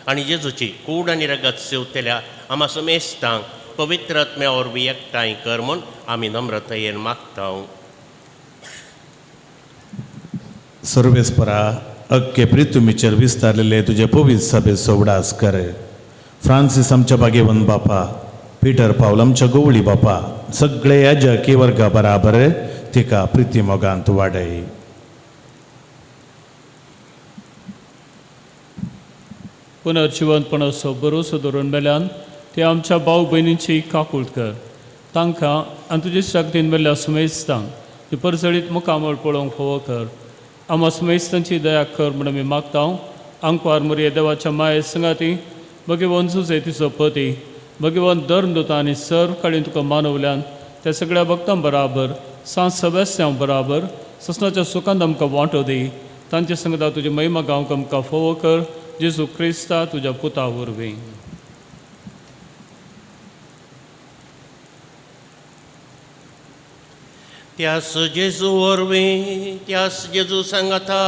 आनी जेजूची कूड आनी रगत सेवतल्या आमा समेस्तांक पवित्र आत्म्या वरवीं एकठांय कर म्हूण आमी नम्रतायेन मागता. सर्वेस्परा अक्के प्रितुमीचेर विस्तारलेले तुजे पवित्र सभेचो उडास कर. फ्रांसीस आमच्या बागेवन बापा, पिटर पावल आमच्या गोवळी बापा, सगळे याजकी वर्गा बराबर तिका प्रिती मोगांत वाडय. पुनर्जिवंतपणाचो भरोसो धरून मेल्यान ते आमच्या भाव भयणींची काकूळ कर, तांकां आनी तुजे शक्तीन मेल्ल्या सुमेस्तांक ती परजळीत मुखामळ पळोवंक फावो कर. आमा सुमेस्तांची दया कर म्हूण आमी मागता. आंकवार मुरये देवाच्या माये संगाती भगवान जुजे तिचो पती भगवान धर्मदूत आनी सर्व काळीन तुका मानवल्यान त्या सगळ्या भक्तां बराबर सांत सवेस्त्यां बराबर ससनाच्या सुखांत आमकां वांटो दी. तांचे संगता तुजी महिमा गावंक आमकां फावो कर, जेजू क्रिस्ता तुज्या पुता वरवीं. त्यास जेजू वरवीं, त्यास जेजू सांगाता,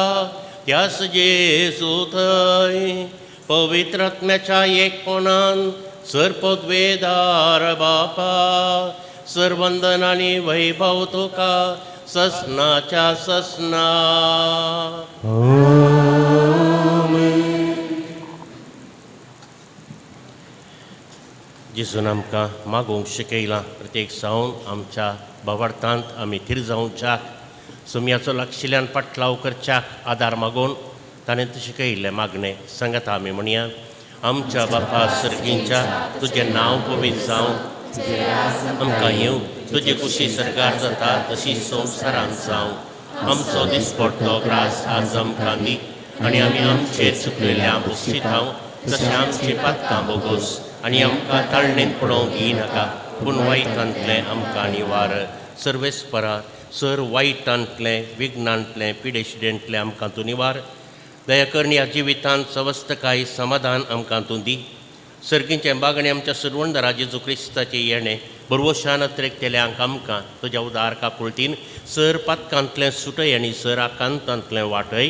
त्यास जेजू थंय पवित्र आत्म्याच्या एकपणान सर्पद्वेदार बापा सर्वंदन आनी वैभव तुका ससनाच्या ससना. जेजून आमकां मागूंक शिकयलां. प्रत्येक सावन आमच्या भावार्थांत आमी थीर जावच्याक, सुमयाचो लागशिल्ल्यान पाटलाव करच्याक आदार मागून ताणें शिकयल्लें मागणें सांगात आमी म्हणया. आमच्या बापा सर्गींच्या, तुजें नांव पवित्र जावं, आमकां येवं, तुजी कुशी सरकार जाता तशी संवसारांत जावं. आमचो दिसपडटो ग्रास आज आमकां दी आनी आमी आमचेर चुकलेल्या बोगशितांव तशें आमची पातकां बोगोस आनी आमकां ताळणेंत पडोवंक दिनाका, पूण वायटांतलें आमकां निवार. सर्वेस्परा सर वायटांतलें, विघ्नांतलें, पिडेशिडेंतलें आमकां तूं निवार. दया करून ह्या जिवितांत सवस्तकाय समाधान आमकां तूं दी. सर्गींचें बागणें आमच्या सुरवंदरा जेजू क्रिस्ताचें येणें बरवशान अत्रेकतेल्यांक आमकां तुज्या उदार काकुळतीन सर पातकांतलें सुटय आनी सर आकांतांतलें वाटय.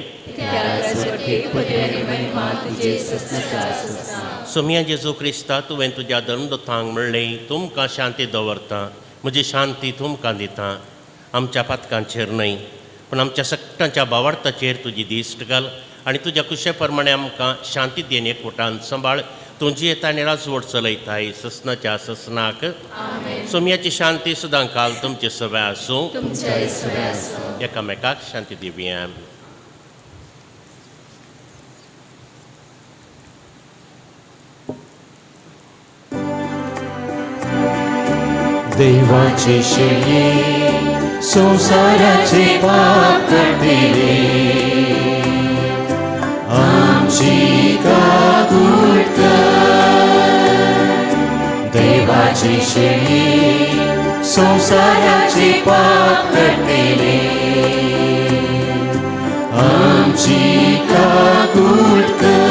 सोमया जेजू क्रिस्ता, तुवें तुज्या धर्मदूतांक म्हणलें, तुमकां शांती दवरता, म्हजी शांती तुमकां दिता. आमच्या पातकांचेर न्हय पूण आमच्या सगटांच्या भावार्थाचेर तुजी दिश्ट घाल आनी तुज्या कुशे प्रमाणे आमकां शांती then एकवटान सांबाळ. तूं जियेता आनी राजवट चलयताय ससनाच्या ससनाक. सोमयाची शांती सदां काल तुमचे सगळें आसूं. एकामेकाक शांती दिवया. देवाचे शेळये संवसाराचे पाप काडटले, आमची काकूट कर. देवाचे शेळये संवसाराचे पाप काडटले, आमची काकूट कर.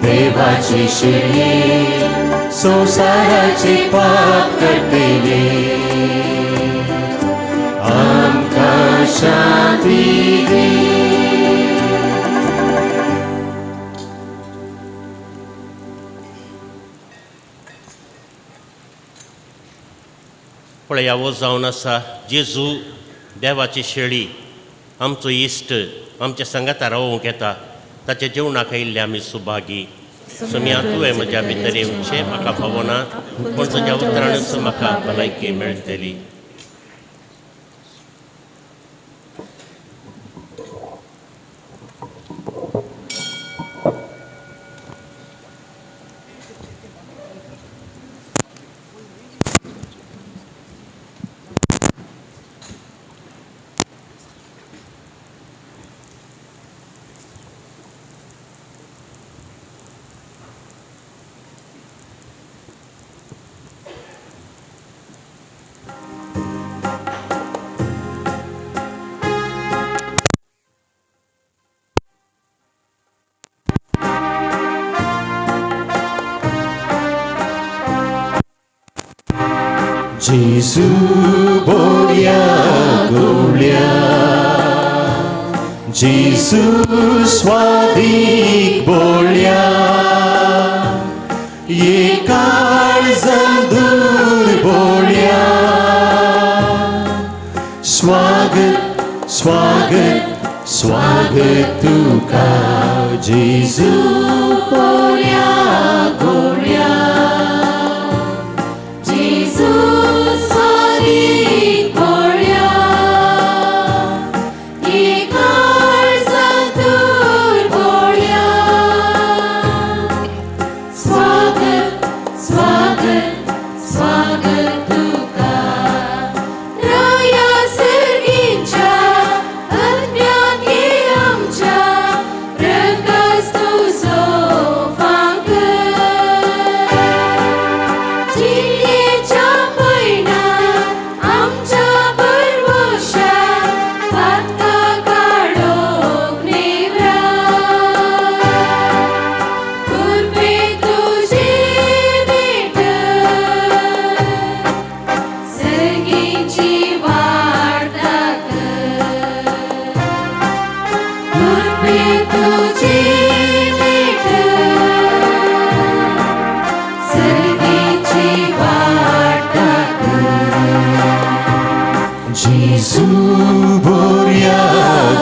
देवाचे शेळये संवसाराचे पाप काडटले, आमकां शांती दी. पळया वो जावन आसा जेजू देवाची शेळी, आमचो इश्ट, आमच्या सांगाता रावोवंक येता. ताच्या जेवणाक आयिल्ले आमी सुभागी. सोमया तुवें म्हज्या भितर येवचें म्हाका फावना, पूण तुज्या उतरानूच म्हाका भलायकी मेळटली. जेजू बोल्या गोळ्या, जेजू स्वादीक बोल्या, ये काळजान दूर बोल्या. स्वागत स्वागत स्वागत तुका जेजू बोल्या गोळ्या, जेजू बोल्या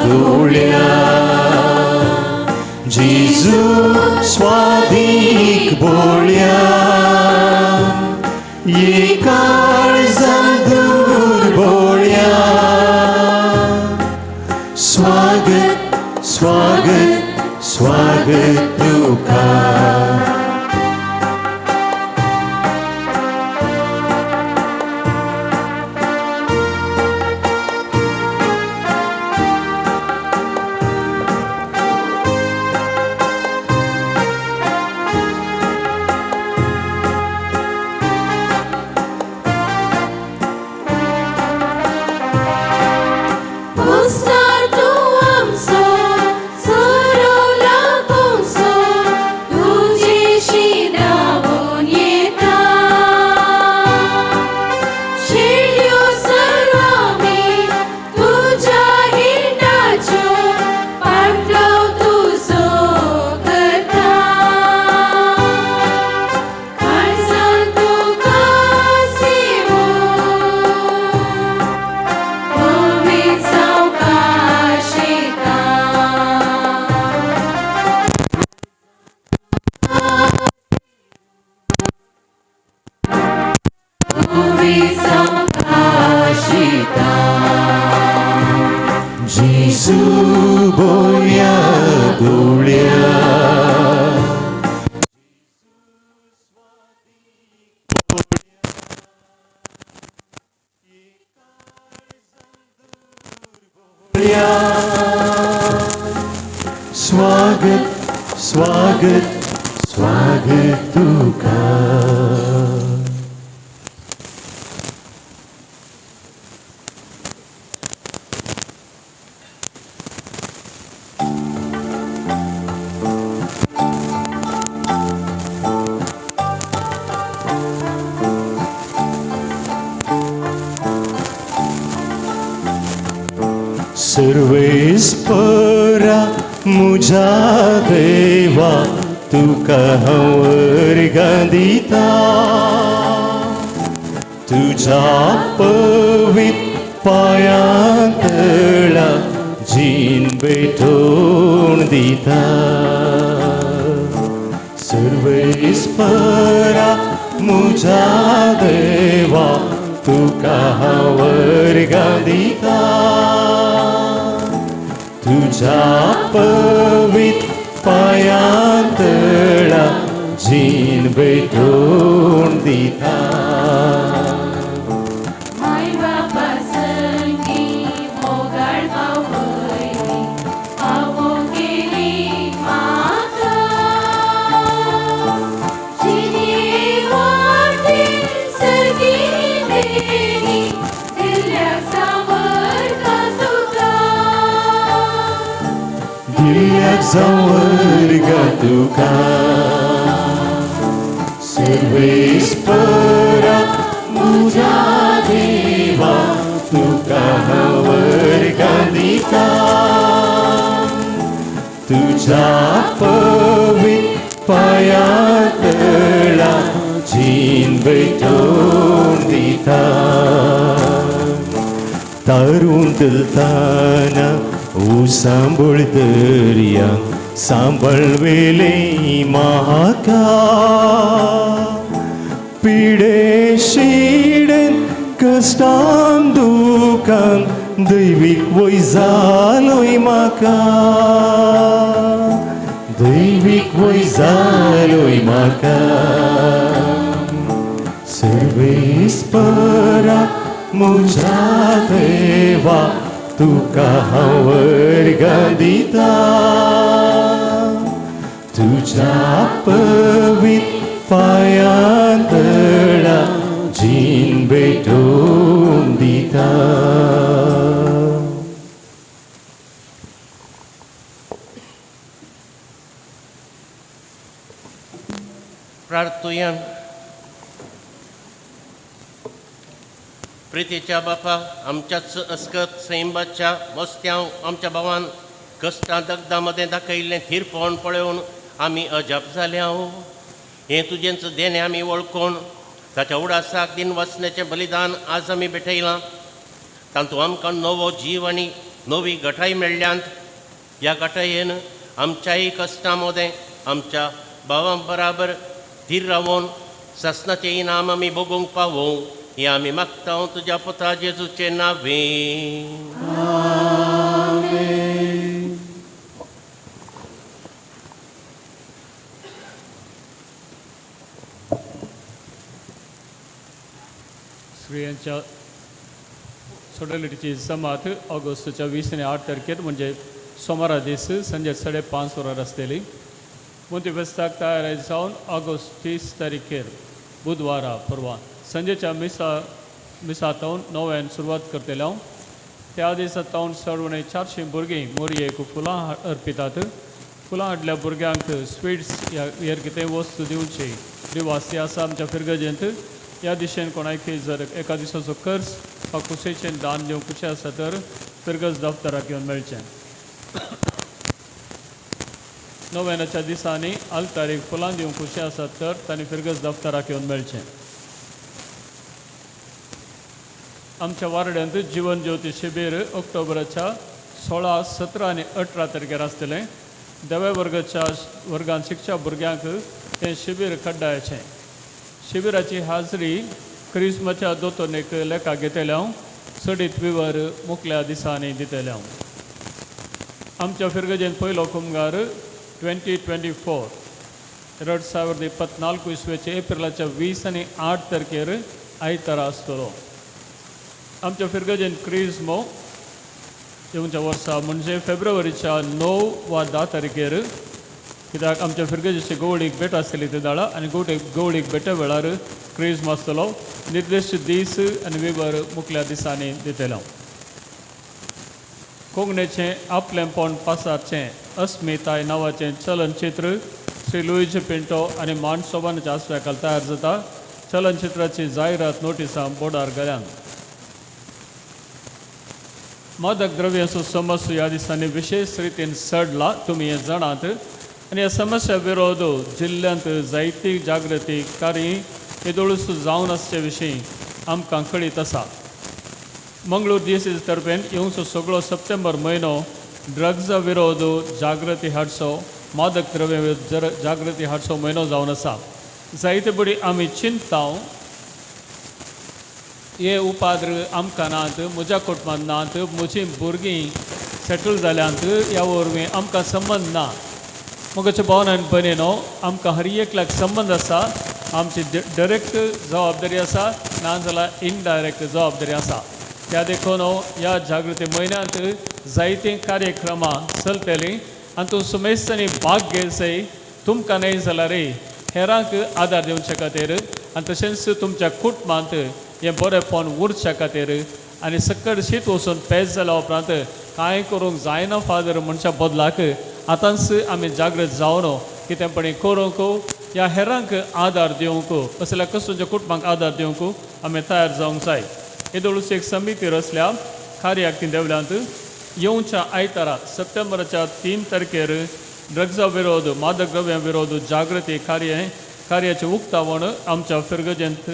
गोळ्या, जेजू स्वादीक दैवीक बोळ्या काळजान दुर्बोळ्या स्वागत स्वागत स्वागत तुका. स्वागत स्वागत स्वागत तुका. सर्वेस्परा मुझा देवा तुका हांव अर्गां दिता तुझ्या पवित्र पांयां तळा जीण भेटोवन दिता. सर्वेस्परा मुझा देवा तुका हांव अर्गां दिता तुझ्या पवित्र पांयां तळा जीण भेटोवन दिता. दिल्याक जावं गा तुका सर्वेस्परा मुझा देवा तुका हांव अर्गां दिता तुझ्या पवित्र पांयां तळा जीण भेटोवन दिता. तारून चलताना सांबळ दर्या सांबळवेले म्हाका पिडे शिडेन कश्टान दुखान दैवीक वय जालोय म्हाका दैवीक वय जालोय म्हाका. सर्वेस्परा मुझा देवा तुका हांव अर्गां दिता तुझ्या पवित्र पांयां तळा जीण भेटोवन दिता. प्रार्थुया. प्रितीच्या बापा आमच्याच अस्कत सैंबाच्या वस्त्यांव आमच्या भावान कश्टां दगदां मदें दाखयल्लें थीरपण पळोवन आमी अजाप जाल्या. हें तुजेंच देणें आमी वळखून ताच्या उडासाक दिन वचण्याचें बलिदान आज आमी भेटयलां. तातूंत आमकां नवो जीव आनी नवी गठाय मेळ्ळ्यांत. ह्या गठायेन आमच्याय कश्टां मदें आमच्या भावां बराबर धीर रावोन सासनाचें इनाम आमी भोगूंक पावों हें आमी मागता तुज्या पुता जेजूचे नांवे. स्त्रियांच्या सोडलिटीची जमात ऑगस्टच्या 20 आनी 8 तारखेर म्हणजे सोमारा दीस संजे 5:30 वरां आसतली. मोती फेस्ताक तयार जावन ऑगस्ट 30 तारखेर बुधवारा परवा संजेच्या मिसा तावन 9 सुरवात करतले हांव. त्या दिसा तावन चड 400 भुरगीं मोरयेक फुलां अर्पितात. फुलां हाडल्या भुरग्यांक स्विट्स ह्या हेर कितेंय वस्तू दिवची रिवाज आसा आमच्या फिरगजेंत. ह्या दिशेन कोणायकय जर एका दिसाचो खर्च वा कुशेचें दान दिवंक खुशी आसा तर फिरगज दफ्तराक येवन मेळचें. नोव्यानाच्या दिसांनी आल्तारीक फुलां दिवंक खुशी आसात तर तांणी फिरगज दफ्तराक येवन मेळचें. आमच्या वार्डांत जिवन ज्योती शिबीर ऑक्टोबराच्या 16, 17 आनी 18 तारखेर आसतलें. दव्या वर्गाच्या वर्गांत शिकच्या भुरग्यांक तें शिबीर कड्डायचें. शिबिराची हाजरी क्रिस्माच्या दोतोनेक लेखा घेतले हांव. चडीत विवर मुकल्या दिसांनी दितले हांव. आमच्या फिरगजेन पयलो कुमगार 2024 2024 इसवेचे एप्रिलाच्या 20 आनी 8 तारखेर आयतारा आसतलो. आमच्या फिरगजेन क्रिज्मो येवच्या वर्सा म्हणजे फेब्रुवारीच्या 9 वा 10 तारखेर, कित्याक आमच्या फिरगजेचे गवळीक भेट आसतली ते दाळा आनी गवळीक भेटे वेळार क्रिज्म आसतलो. निर्दिश्ट दीस आनी विवर मुकल्या दिसांनी दितले. कोंकणीचें आपलेंपण पासारचें अस्मिताय नांवाचें चलनचित्र श्री लुईज पिंटो आनी मान सोबानाच्या आसव्या तयार जाता. चलनचित्राची जायरात नोटिसां बोर्डार घाल्यान. मादक द्रव्यांचो समस्या ह्या दिसांनी विशेश रितीन चडला तुमी हें जाणात आनी ह्या समस्या विरोध जिल्ल्यांत जायती जागृती कार्य येदोळूस जावन आसचे विशीं आमकां कळीत आसा. मंगळूर डीएससी तर्फेन येवचो सगळो सप्टेंबर म्हयनो ड्रग्सा विरोध जागृती हाडचो मादक द्रव्या जागृती हाडचो म्हयनो जावन आसा. जायते बडी आमी चिंता हे उपाद्र आमकां नात, म्हज्या कुटुंबांत नात, म्हजीं भुरगीं सेटल जाल्यांत ह्या वरवीं आमकां संबंद ना. मोगाच्या भावन आनी भयणीनो आमकां हर एकल्याक संबंद आसा. आमची डायरेक्ट जबाबदारी आसा नाजाल्यार इनडायरेक्ट जबाबदारी आसा. त्या देखून ह्या जागृती म्हयन्यांत जायतीं कार्यक्रमां चलतलीं आनी तूं सुमेस्तांनी भाग घेवचें तुमकां न्हय जाल्यार हेरांक आदार दिवचे खातीर आनी तशेंच तुमच्या कुटुंबांत हें बरेंपण उरच्या खातीर आनी सकट शीत वचून पेज जाल्या उपरांत कांय करूंक जायना फादर म्हणच्या बदलाक आतांच आमी जागृत जावन कितेंपणी करूंक ह्या हेरांक आदार दिवंक असल्या कसोच्या कुटुंबांक आदार दिवंक आमी तयार जावंक जाय. येदोळूच एक समिती रचल्या कार्याक ती देवल्यांत येवच्या आयतारा सप्टेंबराच्या 3 तारखेर ड्रग्सा विरोध मादक द्रव्यां विरोध जागृती कार्याचें उक्तावण आमच्या फिरगजेंत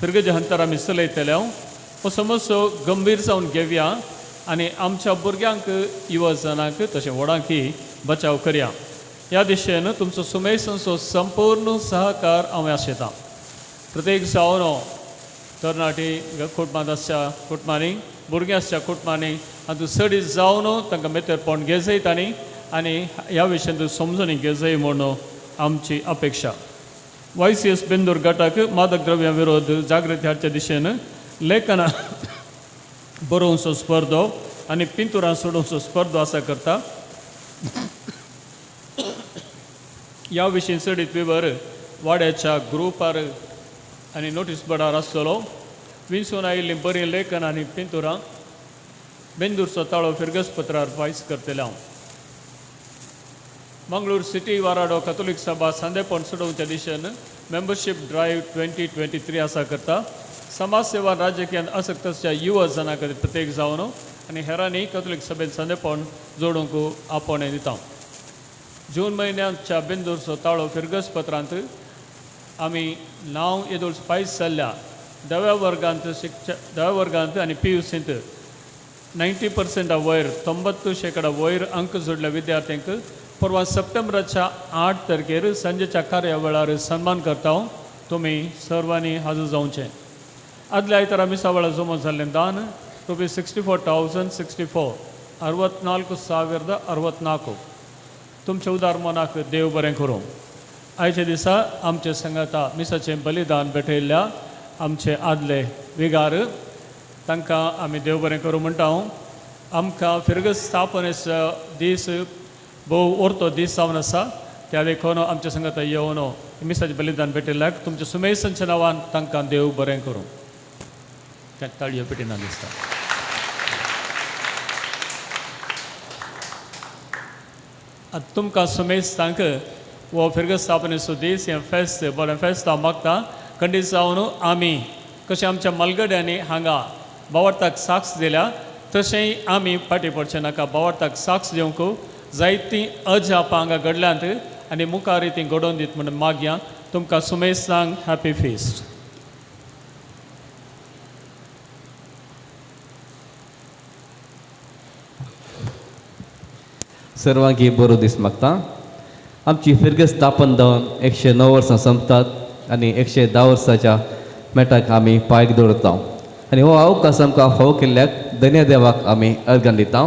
फिरगजे हंतर आमी चलयतले. हो समस्यो गंभीर जावन घेवया आनी आमच्या भुरग्यांक युवजनांक तशें व्हडांकय बचाव करया. ह्या दिशेन तुमचो सुमेसांचो संपूर्ण सहकार हांव आशेतां. प्रत्येक जावन तरणाटी कुटुंबांत आसच्या कुटुंबांनी भुरगीं आसच्या कुटुंबांनी हातूंत चडीत जावन तांकां मेतेरपण घेजय तांणी आनी ह्या विशयांत समजून घेजय म्हूण आमची अपेक्षा. YCS Bendur गटाक मादक द्रव्यां विरोध जागृती हाडच्या दिशेन लेखनां बरोवचो स्पर्धो आनी पिंतुरां सोडोवचो स्पर्धो आसा करता. ह्या विशीं चडीत विवर वाड्याच्या ग्रुपार आनी नोटीस बोर्डार आसतलो. विंचून आयिल्लीं बरीं लेखन आनी पिंतुरां बेंदूरचो ताळो फिरगज पत्रार फायस करतले हांव. मंगळूर सिटी वाराडो कथोलीक सभा सांदेपण सोडोवच्या दिशेन मेंबरशीप ड्रायव्ह 2023 आसा करता. समाज सेवा राजकीय आसक्त आसच्या युवा जनां खातीर प्रत्येक जावन आनी हेरांनी कथोलीक सभेन सांदेपण जोडूंक आपोवणें दिता. जून म्हयन्याच्या बेंदूरचो ताळो फिरगज पत्रांत आमी नांव येदोळ फायस जाल्ल्या दव्या वर्गांत शिकच्या दव्या वर्गांत आनी PUCंत 90% वयर 90% वयर अंक जोडल्या विद्यार्थ्यांक परवां सप्टेंबराच्या 8 तारखेर सांजेच्या कार्या वेळार सन्मान करता. तुमी सर्वांनी हाजर जावचें. आदल्या आयतारा मिसा वेळार जमो जाल्लें दान रुपीज 64,064 64,064. तुमच्या उदार मनाक देव बरें करूं. आयच्या दिसा आमचे संगाता मिसाचें बलिदान भेटयल्ल्या आमचे आदले विगार तांकां आमी देव बरें करूं म्हणटा. आमकां फिरगज स्थापनेचो दीस भोव ओर्तो दीस जावन आसा, त्या देखून आमच्या संगाता येवन मिसाचें बलिदान भेटयल्ल्याक तुमच्या सुमेसांच्या नांवान तांकां देव बरें करूं. त्या ताळयो पेटिना दिसता. आतां तुमकां सुमेस्तांक हो फिरगज स्थापनेचो दीस हें फेस्त बरें फेस्त हांव मागता. खंडीत जावन आमी कशें आमच्या मालगड्यांनी हांगा बावडताक साक्ष दिल्या तशेंय आमी फाटीं पडचें नाका. बावडताक साक्ष दिवंक जायतीं अजापां हांगा घडल्यांत आनी मुखार तीं घडोवन दीत म्हूण मागया. तुमकां सुमेस्तांक हॅपी फिस्ट. सर्वांक बरो दीस मागता. आमची फिरगज स्थापन जावन 109 वर्सां सोंपतात आनी 110 वर्साच्या मेटाक आमी पांयक दवरता आनी हो अवकाश आमकां फावो केल्ल्याक धन्य देवाक आमी अर्गां दिता.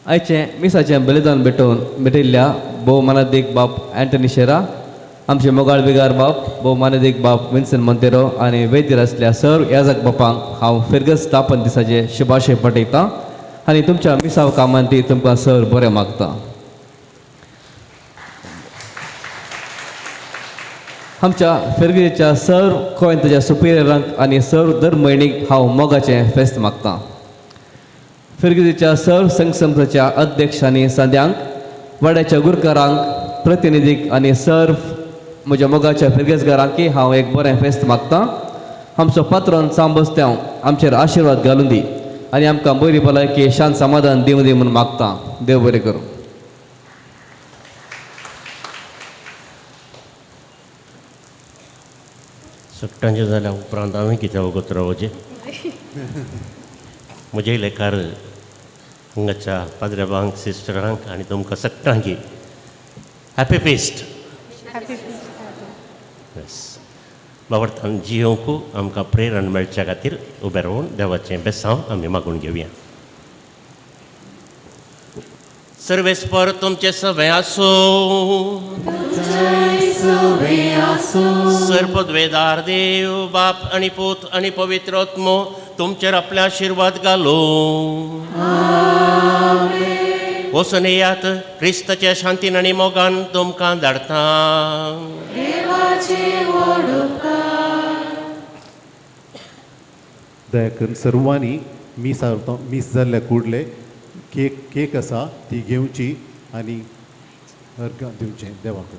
आयचें मिसाचें बलिदान भेटोवन भेटिल्ल्या भोव मानादीक बाप एंटनी शेरा, आमचे मोगाळ विगार बाप भोव मानादीक बाप विन्सन मोंतेरो आनी वैद्यर आसल्या सर्व याजक बापांक हांव फिरगज स्थापन दिसाचे शुभाशय पटयतां आनी तुमच्या मिसाव कामांत ती तुमकां सर बरें मागता. आमच्या फिरगजेच्या सर्व गोंयांतच्या सुपिरियरांक आनी सर्व दर म्हयनीक हांव मोगाचें फेस्त मागता. फिरगजेच्या सर्व संघसंस्थेच्या अध्यक्ष आनी सांद्यांक, वाड्याच्या गुरकारांक, प्रतिनिधीक आनी सर्व म्हज्या मोगाच्या फिरगेजगारांकी हांव एक बरें फेस्त मागता. आमचो पात्रोन सांबस्त्यांव आमचेर आशिर्वाद घालून दी आनी आमकां बरी भलायकी शांत समाधान दिवं दी म्हूण मागता. देव बरें करूं. सगटांचें जाल्या उपरांत हांवें कितें वगत रावचें म्हजे लेखार हांगाच्या पाद्रेबांक, सिस्टरांक आनी तुमकां सगटांकी हॅपी फिस्ट. येस, बाबर्थान जियोंक आमकां प्रेरण मेळच्या खातीर उबें रावन देवाचें बेसांव आमी मागून घेवया. सर्वेस्पर तुमचें सगळें आसूं. सर्पद्वेदार देव बाप आनी पूत आनी पवित्र आत्मो तुमचेर आपले आशिर्वाद घालूं. वचून येयात, क्रिस्ताच्या शांतीन आनी मोगान तुमकां धाडटा. दया करून सर्वांनी मीस जाल्ल्या कुडले केक आसा ती घेवची आनी अर्घां दिवचें देवाक.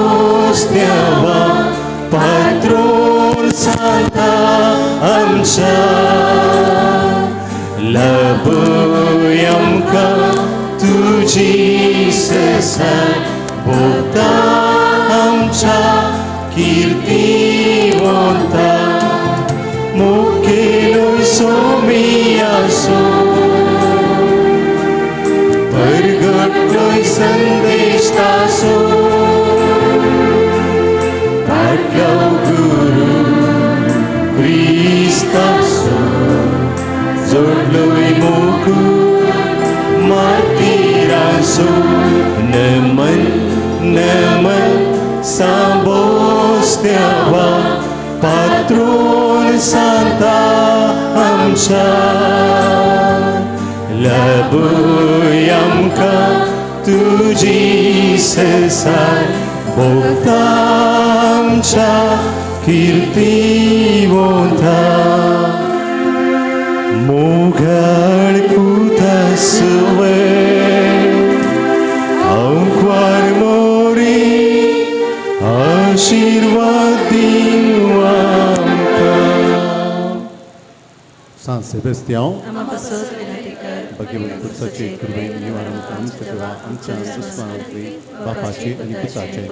Sambosteava patron Santa आमच्या लभय आमकां तुजी सेसाय भोगता आमच्या कीर्तिवंता मुखेलोय सोमी आसो परगटलोय संदेश तासो धाडलो गुरू क्रिस्तासो जोडलोय मोकूट मार्तीरासो. नमन नमन सांबोस्त्यावा पात्रोन सांता आमच्या लभय आमकां तुजी सेसाय भोगता आमच्या कीर्तिवंता. मोगाळ पुतासवे आंकवार मोरी आशिर्वाद दिवं आमकां. सांत सेबेस्त्यांव, भगवंत पुरसाचे कृपेन निवारण आमच्या देवा आमच्या दुस्मानांतली बापाचे आनी पुताचे.